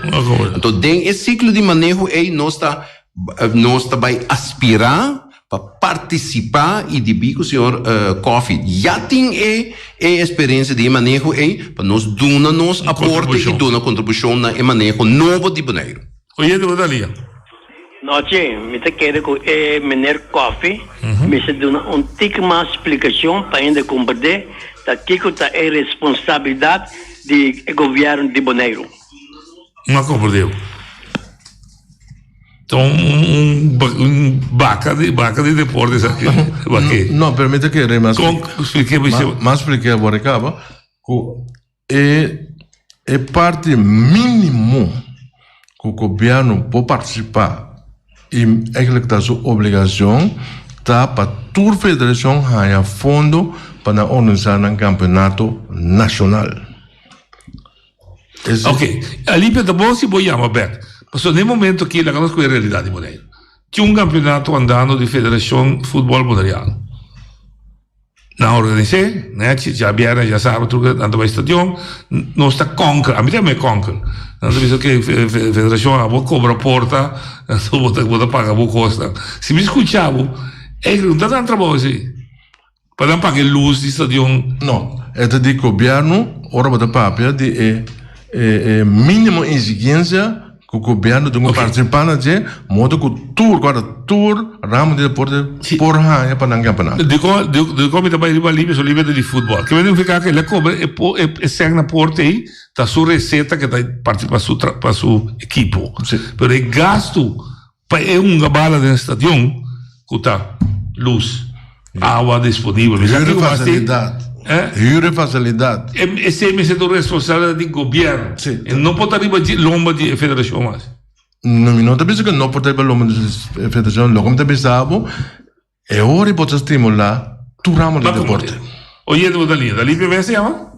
Anto den e siklo di maneho ei nos ta Nos ta bai aspirá pa partisipá i debí ku señor Coffie ya tin e e eksperensia di e maneho ei, pa nos duna nos aporte i duna kontribushon na e maneho nobo di Boneiru. Oyente bo ta lia. Nochi, mi ta kere ku e meneer Coffie mester duna un tiki mas splikashon pa hende komprendé ta kiko ta e responsabilidat di e gobièrnu di Boneiru. No a komprendé. Ta un, un, un baka di, baka di deporte esaki. Bake. No, pero mi ta kere mas. Kon spliké mi Ma, mas spliké awor e kaba ku e e parti mínimo ku gobièrnu por partisipá i eigenlijk ta su obligashon ta pa tur federashon haña fondo pa nan organisá nan kampeonato nashonal. Ok, Alipio ta bon si bo yama bek. Pasobra den momento aki laga nos ku e realidad di Boneiru. Tin un campeonato andando di Federacion Futbol Boneriano. Nan a organis'é, nechi, djabièrnè, djasabra tur nan ta bai stadion. Nos ta kònker, ami ta yama e kònker. Nan ta bisa ok, Federacion abo kobra porta, anto bo ta bo ta paga bo kosnan. Si mi skucha bo, eigenlijk no ta nan trabou esei. Pa nan paga e lus di stadion. No, e ta di gobièrnu ora bo ta papia di e e mínimo exigensia ku gobièrnu tin ku partisipá na dje modo ku tur ku ora tur ramo di deporte por haña pa nan kampeonato. Dikon dikon mi ta bai riba Libia? So Libia ta di futbòl. Ke men nifiká ku el a kobra e e sèn na porta ei ta su reseta ke ta parti pa su pa su ekipo. Pero e gastu Pa e hunga bala den stadion ku ta lus, awa disponibel. Mi sa Huur kiko mas tin. facilidad. Eh? Huur e facilidad. E esei mester ta un responsabilidad di gobierno. Sí. E no por ta riba dje lomba di e federacion mas. No, mi no ta bisa ku no por ta riba lomba di e federacion. Loke mi ta bisa bo, E ora bo ta stimulá tur ramo di deporte. Oyente bo ta liña. Ta limpia mes yama?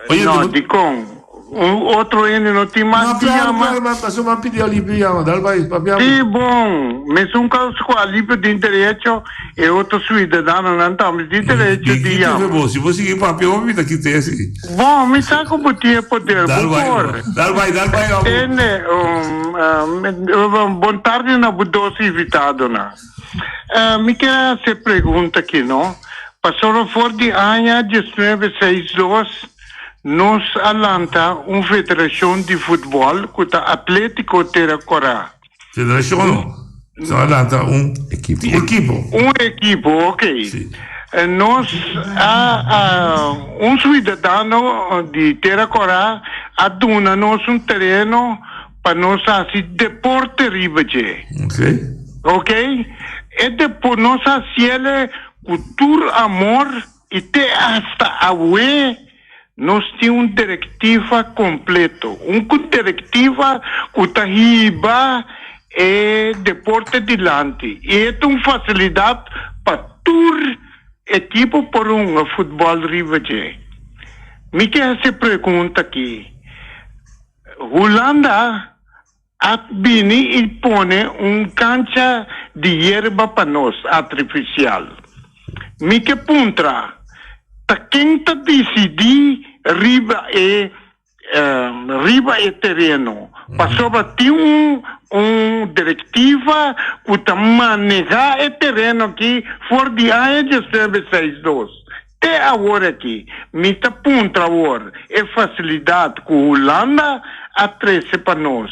Oyente No, bo. dikon? Un otro hende no tin mas No, di claro, yama? claro, ma pasobra mi a pidi Alipio yama. Dal bai, papia bo. Sí, bon. Mesun kos ku Alipio tin derecho, e otro suidadanonan tambe tin derecho Mi di kite yama. fe bo. Si bo sigui papia hopi, mi ta kite esei. Bon, mi sa ku bo tin e poder, Dal bo bai, por. dal bai, dal bai, amo. Tende, um, um, bon tardi na bo dos invitadonan. Mi kier a hasi e pregunta aki no. Pasobra for di aña diesnuebe seis dos nos a lanta un federashon di futbòl ku ta Atletico Tera Kòrá. Federashon no. Nos a lanta un ekipo. Un ekipo, ok. Nos a un suidadano di Tera Kòrá a duna nos un tereno pa nos hasi deporte riba dje. Ok. Ok? E depo nos hasiele ku tur amor i te asta awe nos tin un direktiva kompleto. Un ku direktiva ku ta hiba e deporte dilanti i e ta un fasilidat pa tur ekipo por hunga futbòl riba dje. Mi ke hasi e pregunta aki. Hulanda a bini i pone un kancha di yerba pa nos, artifisial. Mi ke puntra, ta ken ta disidí riba e riba e tereno? Pasobra tin un un direktiva ku ta manehá e tereno aki for di aña diesnuebe seis dos. Te awor aki, mi ta puntra awor, e facilidad cu Hulanda a trece pa nos,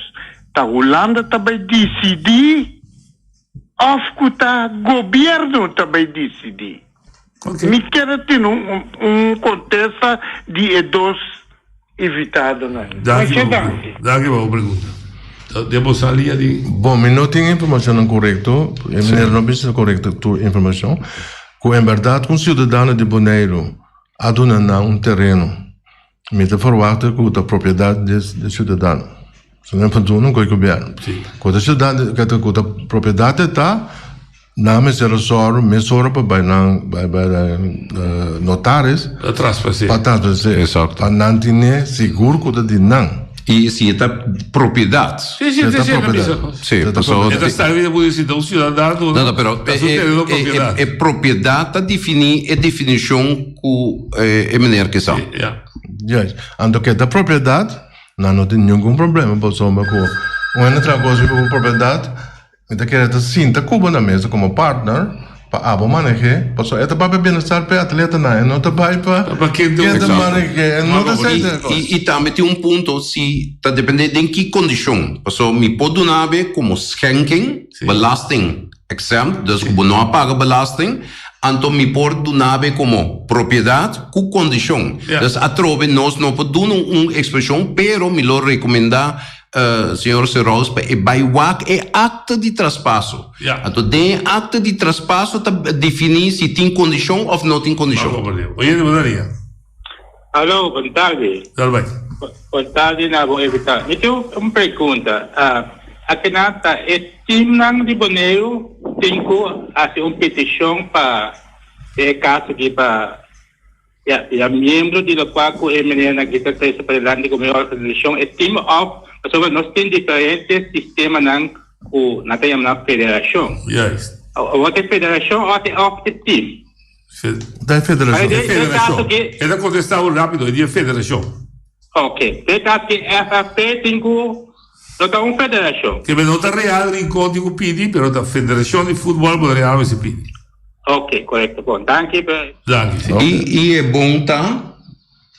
ta Hulanda ta bay dicidi of cu ta gobierno ta bay dicidi? Mi kier tin un contesta di e dos invitadonan. Danki pa bo, danki pa bo pregunta. Den bo salia di. Bon, mi no tin informacionnan corecto, e meneer no bisa corecto tur informacion, cu en berdad un ciudadano di Boneiru a duna nan un tereno, mi ta verwachta cu ta propiedad di e ciudadano. So nan pa duna un cu e gobierno. Cu ta ciudadano, cu ta propiedad e ta, Nan mester a sòru mesora pa bai nan bai bai notaris. Pa traspas'é. Pa traspas'é. Exacto. Pa nan tine sigur ku ta di nan. I si e ta propiedat. Si, si, si, si, propiedad. Si, pasobra. E ta sta riba por si ta un siudadano. No, no, pero ta su tereno propiedat. E propiedat ta definí e definishon ku e meneer ke sa. Ja. Juist. Anto ke ta propiedat, nan no tin ningun problema pasobra ku un hende traha kos riba bo propiedat. Mi ta kere ta sinta ku bo na mesa komo partner pa abo maneh'é, pasobra e ta bai pa bienestar pa e atletanan, e no ta bai pa ken ta maneh'é, e no ta esei kos. I tambe tin un punto si ta depende den ki kondishon, pasobra mi por duna be komo schenking, belasting exempt, dus ku bo no a paga belasting, anto mi por duna be komo propiedat ku kondishon. Dus atrobe nos no por duna un ekspreshon, pero mi lo rekomendá Señor Serous pa e bai wak e akta di traspaso. Ja. Anto den e akta di traspaso ta definí si tin kondishon òf no tin kondishon. Bako por Oyente, bo ta ria. Alo, bon tardi. Dal bai. Bon tardi na bo invitado. Mi tin un pregunta. Akinan ta e teamnan di Boneiru tin ku hasi un petishon pa e kaso aki pa Ya, ya miembro di locual cu e meneernan aki ta trece padilanti como e organisacion, e team of, pasobra nos tin diferente sistemanan cu nan ta yama nan federacion. Juist. Awor ta e federacion of e of e team? Ta e federacion. E federacion. E ta contesta bo rapido, e di e federacion. Ok. Den caso ki FFP tin cu no ta un federacion. Keme no ta Real Rincon tin cu pidi, pero ta Federacion di Futbol Boneriano mester pidi. Ok, correcto. Bon, danki. Danki, sí. I, i e bon ta,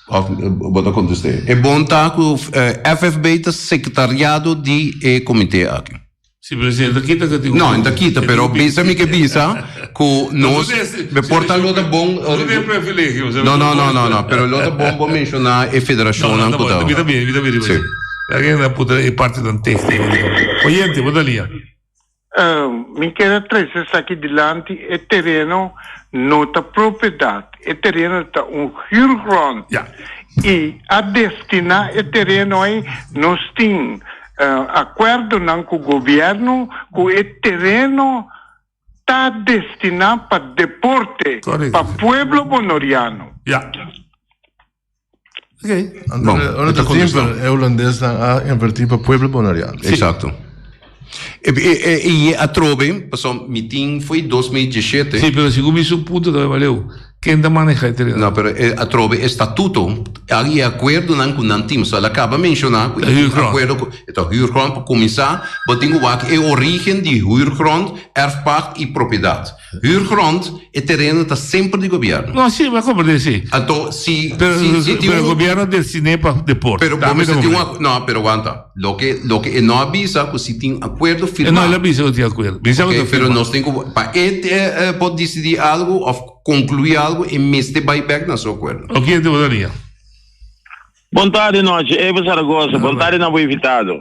of bo ta contesté, e bon ta cu FFB ta secretariado di e comité aki. Sí, pero si e ta kita ke tin. No, e ta kita, pero bisa mi ke bisa cu nos, be por ta lo ta bon. No tin privilegio. No, no, no, no, no, pero lo ta bon bo menciona e federacionnan cu ta. No, mi ta bini, mi ta bini. Sí. Laga nan puta e partinan technico. Oyente, bo ta lia. Mi kier a trece esaki dilanti, e tereno no ta propiedad, e tereno ta un huurgrond. Y a destina e tereno ey, nos tin acuerdonan cu gobierno cu e tereno ta destina pa deporte, pa pueblo Bonoriano. Ok. Anto, Bon, ora e ta ta contestá. simpel, e hulandesnan a invertí pa pueblo boneriano. Exacto. E, e, e, i atrobe, pasobra mi tin foi 2017. Sí, pero segun mi su punto tambe baleu. Ken ta maneha e tereno? No, pero e atrobe e statuto i e akuerdonan ku nan tin. So el a kaba menshoná ku e tin akuerdo ku e ta huurgrond. Pa kuminsá bo tin ku wak e orígen di huurgrond, erfpacht i propiedat. Huurgrond, e tereno ta semper di gobièrnu. No, si, mi a komprendé si. Anto si si tin un. Pero gobièrnu a destiné pa deporte. Pero bo mester tin un, no, pero wanta. Loke loke e no a bisa ku si tin akuerdo firmá. E no el a bisa ku tin akuerdo. Bisa ku ta firmá. Pero nos tin ku pa e por disidí algu òf konkluí algu e mester bai bèk na su akuerdo. Oké te bo Dania. Bon tardi nochi, Eva Zaragoza, bon tardi na bo invitado.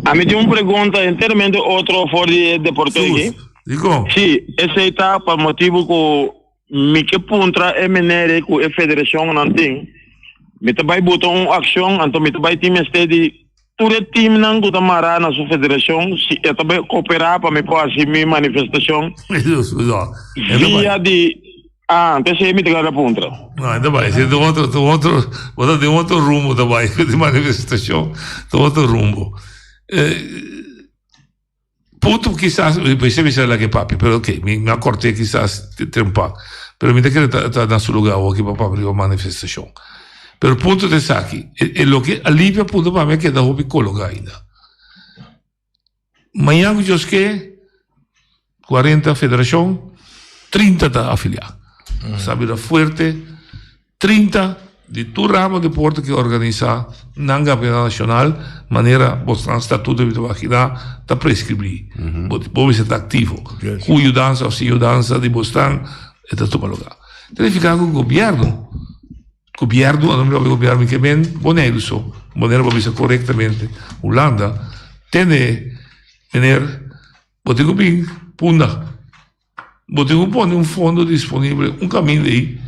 Ami tin un pregunta enteramente otro for di e deporte aki. Dikon? Si, esei ta pa motibu ku Mi ke puntra e menere ku e federashonnan tin. Mi ta bai buta un akshon, anto mi ta bai tin mester di tur e timnan ku ta mará na su federashon si e ta bai koperá pa mi por hasi mi manifestashon via di ah, p'esei mi ta keda puntra. No, e ta bai, si ta otro, ta otro, bo ta den otro rumbo ta bai ku di manifestashon, ta otro rumbo. Punto kisas, mi mester laga e papia, pero ok, mi a kort'é kisas trempan, pero mi ta kere ta ta na su lugar awor aki pa papia riba manifestashon. Pero punto ta esaki, e e loke Alivio a punta pa mi a keda hopi kologá ainda. Mañan ku Dios ke, kuarenta federashon, trinta ta afiliá. Sa bira fuerte. 30 di tur ramo deporte ke organisa nan campeonato nacional manera bosnan statuto mi ta imagina ta prescribi. Bo bo mester ta activo. Cu yudansa of sin yudansa di bosnan e ta tuma lugar. Ta nifica cu gobierno, gobierno ando mi papia gobierno mi ke men Boneiru so, manera bo bisa corectamente Hulanda tene meneer bo tin cu bin punda. Bo tin ku pone un fondo disponibel un kaminda ei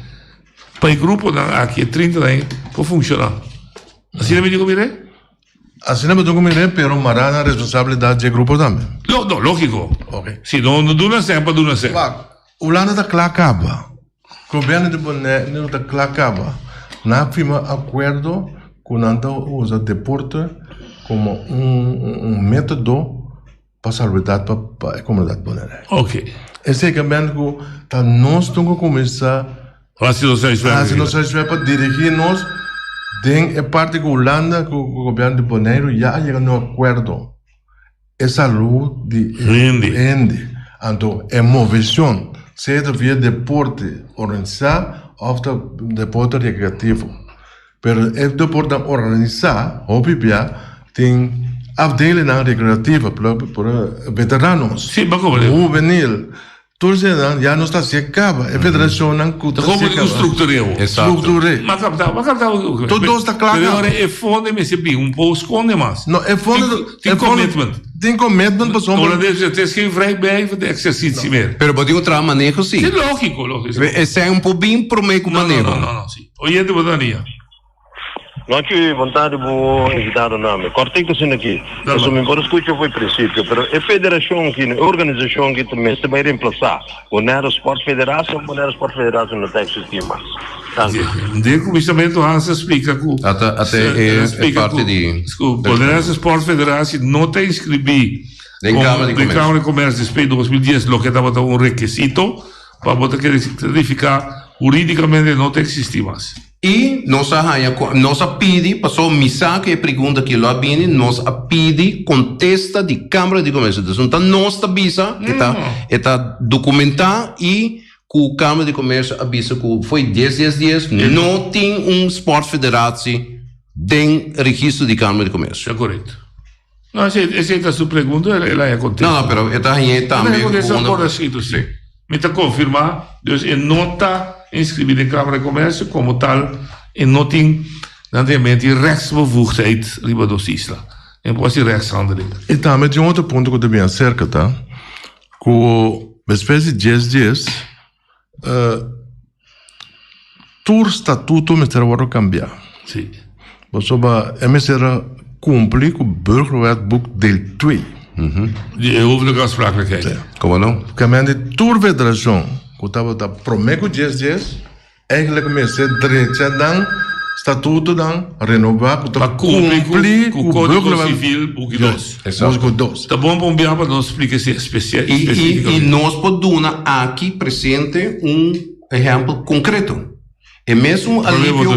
pa e gruponan aki, e trintanan ei, por funshoná. Asina mi tin ku mir'é? Asina mi tin ku mir'é, pero mará na responsabilidat dje grupo tambe. No, no, lógiko. Oke. Si no, no duna sèn pa duna sèn. Wak, Hulanda ta kla kaba. Gobièrnu di Boneiru ta kla kaba. Nan a firma akuerdo ku nan ta usa deporte komo un método. Pa salubridad pa pa e comunidad Bonaire. Ok. Esey ke men ku ta nos tin ku kuminsá Hasi nos huiswerk. Hasi nos huiswerk pa dirigí nos den e parti ku Hulanda ku gobièrnu di Boneiru ya a yega na un akuerdo. E salud di e Hende. hende. Anto e moveshon, sea ta via deporte organisá òf ta deporte rekreativo. Pero e deportenan organisá hopi bia tin afdelingnan rekreativo, por veteranos, Sí, pa komo hubenil, tur eseinan ya nos ta hasié kaba, e federashonnan ku ta hasié kaba. Struktur'é. Struktur'é. Ma kapta, ma kapta. Tur dos ta kla kaba. Pero ora e fondo mester bin un poco skonde mas. No, e fondo. Tin commitment. Tin commitment pasobra. Ora de es geen vrijblijvend exercitie meer. Pero bo tin un traha maneho sí. Sí, lógico, lógico. Esei un por bin promé ku maneho. No, no, no, sí. Oyente bo ta ria. Nochi, bon tardi bo invitado nami. Kortiko asina aki. Pasobra mi por a skucha for e prinsipio, pero e federashon aki, e organisashon aki ta mester bai remplasá Bonaire Sport Federatie of Bonaire Sport Federatie no ta eksistí mas? Danki. Den kuminsamentu Hans a splika ku Ata ata e e parti di ku Bonaire Sport Federatie no ta inskribí Den Kamer di den Komersio. Kamer di Komersio despues di 2010 loke tabata un rekisito pa bo ta kere signifiká hurídikamente no ta eksistí mas. I nos a haña ku nos a pidi, pasobra mi sa ku e pregunta aki lo a bini, nos a pidi kontesta di Kámara di Komersio. Dus no ta nos ta bisa, e ta e ta dokumentá i ku Kámara di Komersio a bisa ku fo'i dies dies dies no tin un sportfederatie den registro di Kámara di Komersio. Ta korekto. No, esei, esei ta su pregunta, el a haña kontesta. No, no, pero e ta hañ'é tambe. El a haña kontesta por eskrito, sí. Mi ta konfirmá, dus e no ta inskribí den Kámara di Komersio, komo tal e no tin, nan ta yama e tin rechtsbevoegdheid riba nos isla. E no por hasi rechtshandeling. I tambe tin un otro punto ku ta bin aserka ta ku despues di dies dies Tur statuto mester a wòrdu kambiá. Sí. Pasobra e mester a kumpli ku Burgerwetboek deel twee. Di e hoofdelijke aansprakelijkheid. Sí. Komo no? Kamente tur federashon ku tabata promé ku djes djes, eigenlijk mester drecha nan statutonan, renobá ku ta Pa kumpli ku kumpli ku ku Kódigo Burgerwet Sivil buki dos. Exacto. Buki dos. Ta bon pa un biaha pa nos splika esei I, i, i espesífikamente. nos por duna aki presente un. ehèmpel konkreto. E mesun alivio.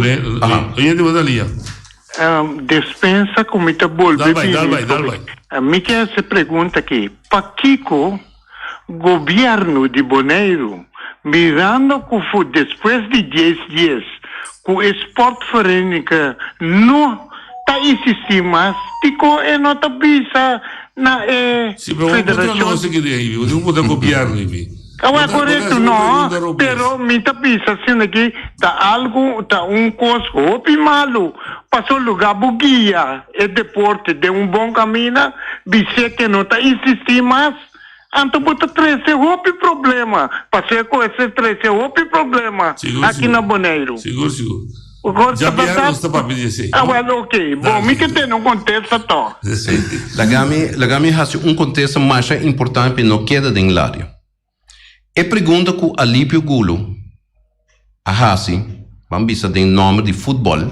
Oyente bo ta lia. Despensa ku mi ta bolbe bini. Dal bai, dal bai. Mi ke hasi pregunta aki, pakiko gobièrnu di Boneiru mirando ku fu despues di dies dies ku e sportvereniging no ta isistí mas, dikon e no ta bisa na e Si, pero bo puntra federashon? nos aki den Ivy, bo tin ku puntra gobièrnu Ivy. Awa korekto no, pero mi ta bisa asina ki ta algu, ta un kos hopi malu, paso luga bo guia e deporte den un bon kamina, bis'é ke no ta insistí mas, anto bo ta trese hopi problema, paso e kos e trese hopi problema aki na Boneiru. Sigur, sigur. Djabièrnè nos ta papia di esei. Awel oke, bo mi ke tene un kontesta tòg. Laga mi, laga mi hasi un kontesta masha importante pa e no keda den laria. E pregunta ku Alipio Gulo a hasi, ban bisa den nòmber di futbòl,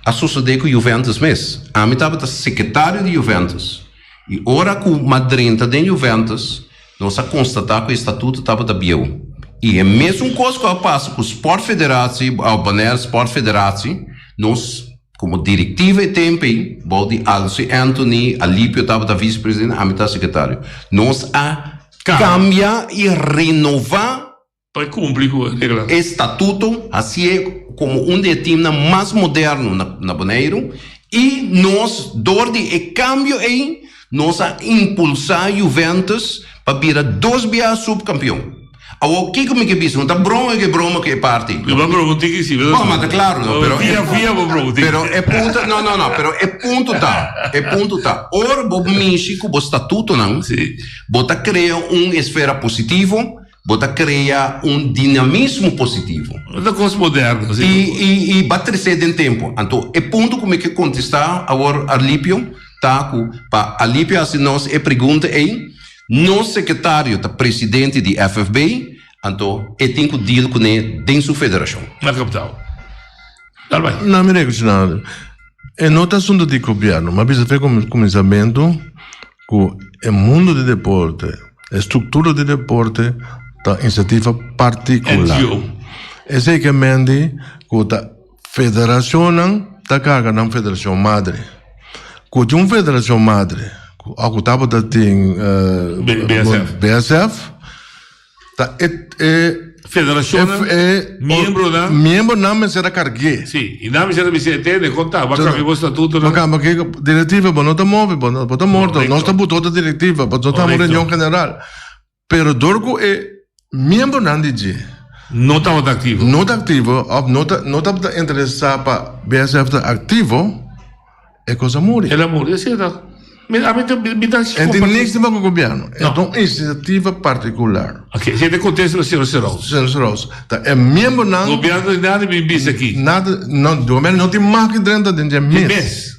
a sosodé ku Juventus mes. Ami tabata sekretario di Juventus i ora ku m'a drenta den Juventus, Nos a constata cu e statuto tabata bieu y e mesun cos cu a pasa cu Sportfederatie, of Bonaire Sportfederatie, nos como directiva e tempo ey, bou di Alcy Anthony, Alipio tabata vicepresidente, ami ta secretario, nos a cambia y renova. Pa e cumpli cu e regla. E statuto hacié como un di e teamnan mas moderno na na Boneiru y nos door di e cambio ey nos a impulsa Juventus pa bira dos biaha subcampeon. Awor kico mi ke bisa? No ta broma ke broma cu e parti. Mi ba broma un tiki si. Bo ma ta claro no pero Fia fia bo broma un tiki. Pero e punto no no no pero e punto ta e punto ta ora bo mishi cu bo statutonan bo ta crea un esfera positivo. Bo ta krea un dinamismo positivo. Ta kos moderno, si. I, i, i ba tresé den tempu. Anto, e punto ku mi ke kontestá awor, Arlipio, ta ku pa Alipio hasi nos e pregunta ei, nos sekretario ta presidente di FFB, anto e tin ku deal kuné den su federashon. Na kaptau. Dal bai. Na mi rekushoná, e no ta asuntu di gobièrnu, ma bisa fe kuminsamentu. Ku e mundu di deporte, e struktura di deporte ta inisiativa partikular. Esei ke men di ku ta federashonnan ta karga nan federashon madre. Ku tin un federashon madre ku aku tabata tin BSF. Ta e e Federashonnan, e miembronan. Miembronan mester a karg'é. Sí, i nan mester a bisa e tende, kon ta? Bo a kambia bo statutonan. Bo a kambia ke direktiva, bo no ta move, bo no bo ta morto. Nos ta buta otro direktiva, bo no ta un reunion general. Pero dor ku e miembronan di dje. No tabata aktivo. No ta aktivo òf no ta no tabata interesá pa BSF ta aktivo. E kos a muri. El a muri, esei ta. Mi, ami ta, mi ta E tin niks di mak ku gobièrnu. E ta un inisiativa partikular. Ok, esei ta e kontesto di señor Serous. Señor Serous. Ta e miembronan. Gobièrnu di nada bin bisa aki. Nada, no, gobièrnu no tin mak di drenta den dje mes. Di mes.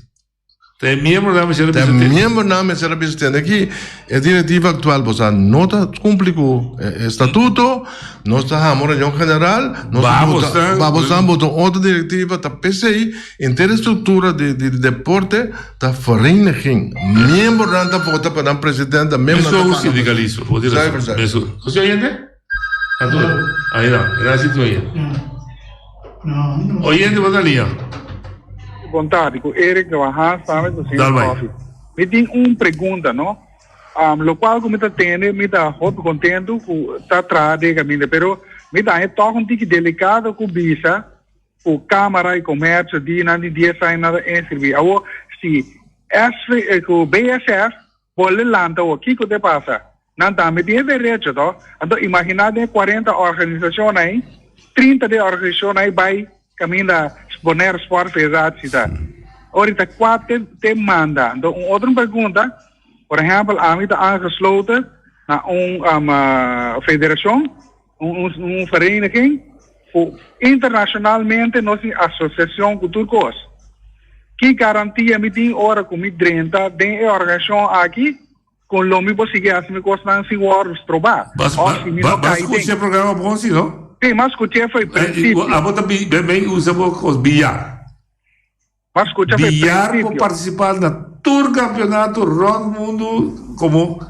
Ta e miembronan mester a bisa tende. Ta e miembronan mester a bisa tende aki. E direktiva aktual bo sa no ta kumpli ku e statuto. Nos ta hama un reunion general. Nos ta buta, babos nan buta un otro direktiva. Ta p'esei. Henter e struktura di di deporte ta vereniging. Miembronan ta vota pa nan presidente, miembronan ta Mesun paga. sindikalismo, bo tin Zuiver, rason. zuiver. Mesun. Nos tin oyente? Arturo, ahí ta, era si tin oyente. Oyente bo ta lia. Bon tardi, ku Eric de Waha samen ku señor Dal bai. Coffie. Mi tin un pregunta, no? Um, lokual ku mi ta tende, mi ta hopi kontentu ku ta traha den e kaminda, pero mi ta haña tòg un tiki delikado ku bisa ku Kámara i Komèrsio di nan di dies aña nan ta inskribí. Awor, si SV, ku BSF bolbe lanta awor, kiko te pasa? Nan tambe tin e derecho, to? Anto imaginá den e kuarenta organisashonnan ei, trinta di e organisashonnan ei bai kaminda Bonaire Sport Federatie ta. Ora ta kua te te manda? Anto un otro pregunta, por ehèmpel ami ta aangesloten na un federashon, un un vereniging ku internashonalmente nos tin asosiashon ku tur kos. Ki garantia mi tin ora ku mi drenta den e organisashon aki ku lo mi por sigui hasi mi kosnan sin wòrdu strobá òf si mi no Bas kai den? skucha e programa bon si no? Sí, m'a skuch'é for e prinsipio. Abo ta ben usa bo kos biya. M'a skucha for e Billar por prinsipio. partisipá na tur kampeonato rònt mundu komo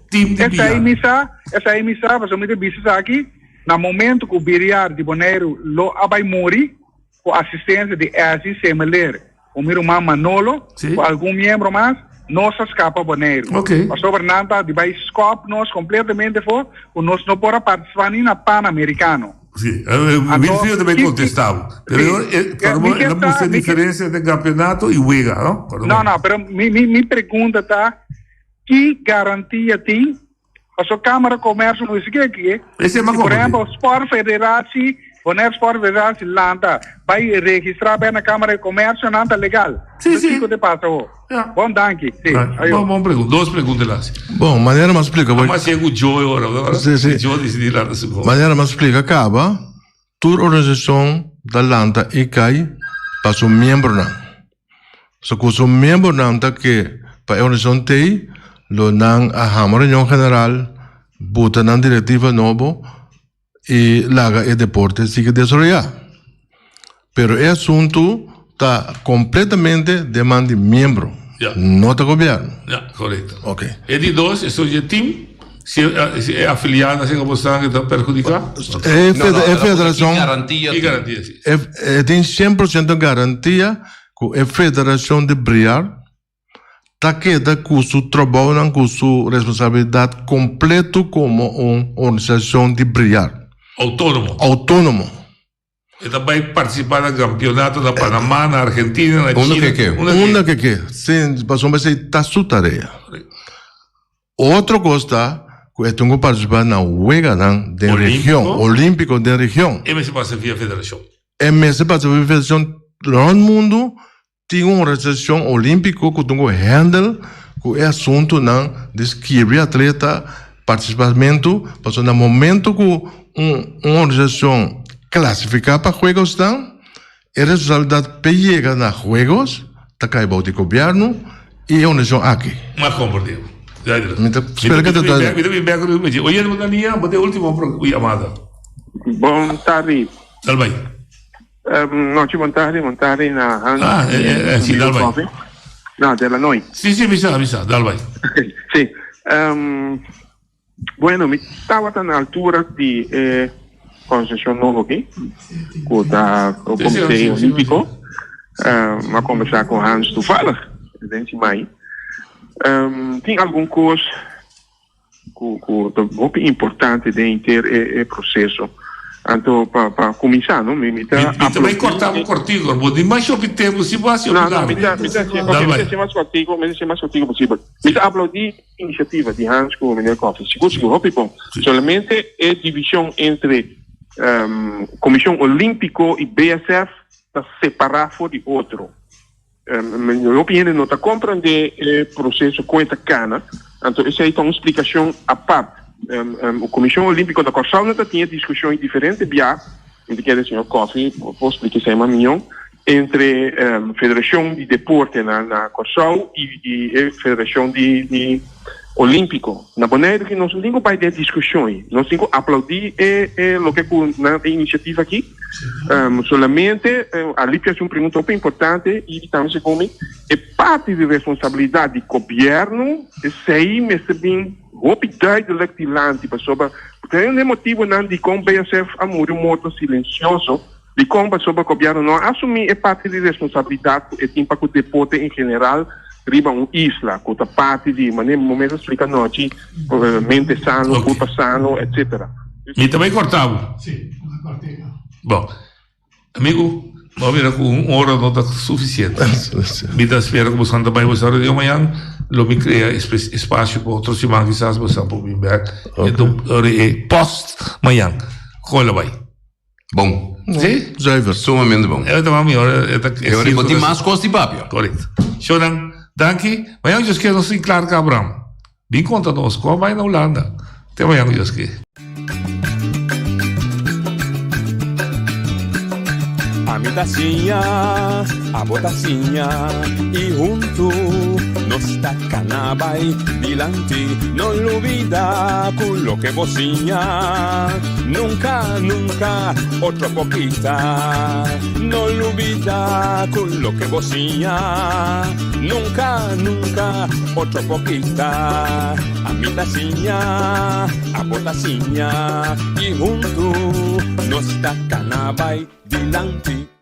tim di Esei billar. mi sa, esei mi sa, pasobra mi ta bisa esaki. Na momento ku Biriar di Boneiru lo a bai muri, ku asistensia di Essie Semeleer ku mi ruman Manolo ku algun miembro mas, nos a skapa Boneiru. Pasobra nan ta di bai skòp nos kompletamente afó ku nos no por a partisipá ni na Panamerikano. Sí, Wilfrido ta bai kontestá bo. Pero el a mustra e diferensia entre kampeonato i wega, no? No, no, pero mi pregunta ta, ki garantia tin Paso Cámara Comercio no ke ke. Ese Si por ejemplo Sport Federatie, Bonaire Sport Federatie lanta, bai registra bij na Cámara de Comercio nan ta legal. Sí, sí. Kiko te pasa ho? Ja. Bon danki. Sí. Ayo. Bon, bon pregunta. Dos pregunta las. Bon, manera mas splika. Mas chego Joe ora, ora. Sí, sí. Joe decidi lanta su voz. Manera mas splika kaba, tur organisashon ta lanta i kai pa su miembronan. So ku su miembronan ta ke pa e organisashon tei, lo nan a hama reunion general, buta nan direktiva nobo i laga e deporte sigui desaroyá. Pero e asuntu ta kompletamente den man di miembro, no ta gobièrnu. Ya, korekto. Ok. E di dos, esun dje tim, si e afiliado na Singapore ta perhudiká? E federashon. Ki garantia tin? Ki garantia tin? E tin 100% garantia ku e federashon di Briar ta keda ku su trabounan, ku su responsabilidat kompleto komo un organisashon di Briar. Outónomo. Outónomo. E ta bai partisipá na kampionato na Panamá, na Argentina, na Unda China. ke ke. Unda ke ke. Sin, pasobra esei ta su tarea. Otro kos ta ku e tin ku partisipá na weganan den region, olímpiko den region. E mester pasa via federashon. E mester pasa via federashon rònt mundu. Tin un organisashon olímpiko ku tin ku hèndel ku e asuntunan di skirbi atleta, partisipamentu, pasobra na momentu ku un un organisashon klasifiká pa juegosnan, e responsabilidat p'e yega na juegos ta kai bou di gobièrnu i e organisashon aki. M'a komprendé bo. Duidelijk. Mi ta spera ku ta duidelijk. Mi ta bin bèk riba dje. Oye, bo ta nia, bo ta e último yamada. Bon tardi. Dal bai. Nochi bon tardi, bon tardi na Hans. Ah, eh, eh, sí, dal bai. No, de la noite. Sí, sí, bisa, bisa, dal bai. Sí. Um, bueno, mi estaba tan altura di eh, concesión novo aquí, ku ta o Comité Olímpico. Um, a conversar com Hans toevallig, den mai. Um, tin algun kos ku ku ta hopi importante den henter e e proseso. Anto pa pa kuminsá no mi mi ta Mi ta bai kòrtá bo kòrtiku, bo di mas hopi tempu si bo hasi hopi No, no, largu. mi ta mi ta hasi Dal oke mi bai. ta hasi mas kòrtiku, mi ta hasi mas kòrtiku posibel. Mi ta aplaudí inisiativa di Hans ku meneer Coffie, sigur sigur hopi bon. Solamente e divishon entre Komishon Olímpiko i BSF ta separá for di otro. Hopi hende no ta komprendé e proseso kon e ta kana, anto esei ta un splikashon apart. Komishon Olímpiko na Kòrsou nan ta tin e diskushon i diferente bia, mi ta kere señor Coffie por splika esei mas mihó, entre Federashon di Deporte na Kòrsou i e Federashon di Olímpiko. Na Boneiru ki nos no tin ku bai den e diskushon ei, nos tin ku aplaudí e loke ku nan e inisiativa aki. Solamente Alipio a hasi un pregunta hopi importante i tambe segun mi e parti di responsabilidat di gobièrnu esei mester bin hopi duidelijk dilanti pasobra ta un di e motibonan dikon BSF a muri un morto silensioso dikon pasobra gobièrnu no a asumí e parti di responsabilidat ku e tin pa ku deporte en general riba un isla ku ta parti di manera mi mes a splika anochi mente sano kurpa sano etcetera. Mi ta bai corta bo. Bon, amigo, bo a mira cu un ora no ta suficiente. Mi ta spera cu boso ta bai boso reunion mañan, lo mi crea espacio pa otro siman kisas boso por bin bek. Ora e post mañan, con lo bai? Bon. Sí? Zuiver. Sumamente bon. E ta mas mihor. E ta E ora bo tin mas cos di papia. Correcto. Shonan, danki. Mañan Dios kier nos tin Clark Abraham. Bin konta nos kon bai na Hulanda. Te mañan ku Dios ke. Ami ta siña, abo ta siña, i huntu. Nos ta kana bai dilanti, no lubida ku loke bo siña nunka, nunka otro por kita. No lubida ku loke bo siña nunka, nunka otro por kita. Ami ta siña, abo ta siña i huntu nos ta kana bai dilanti.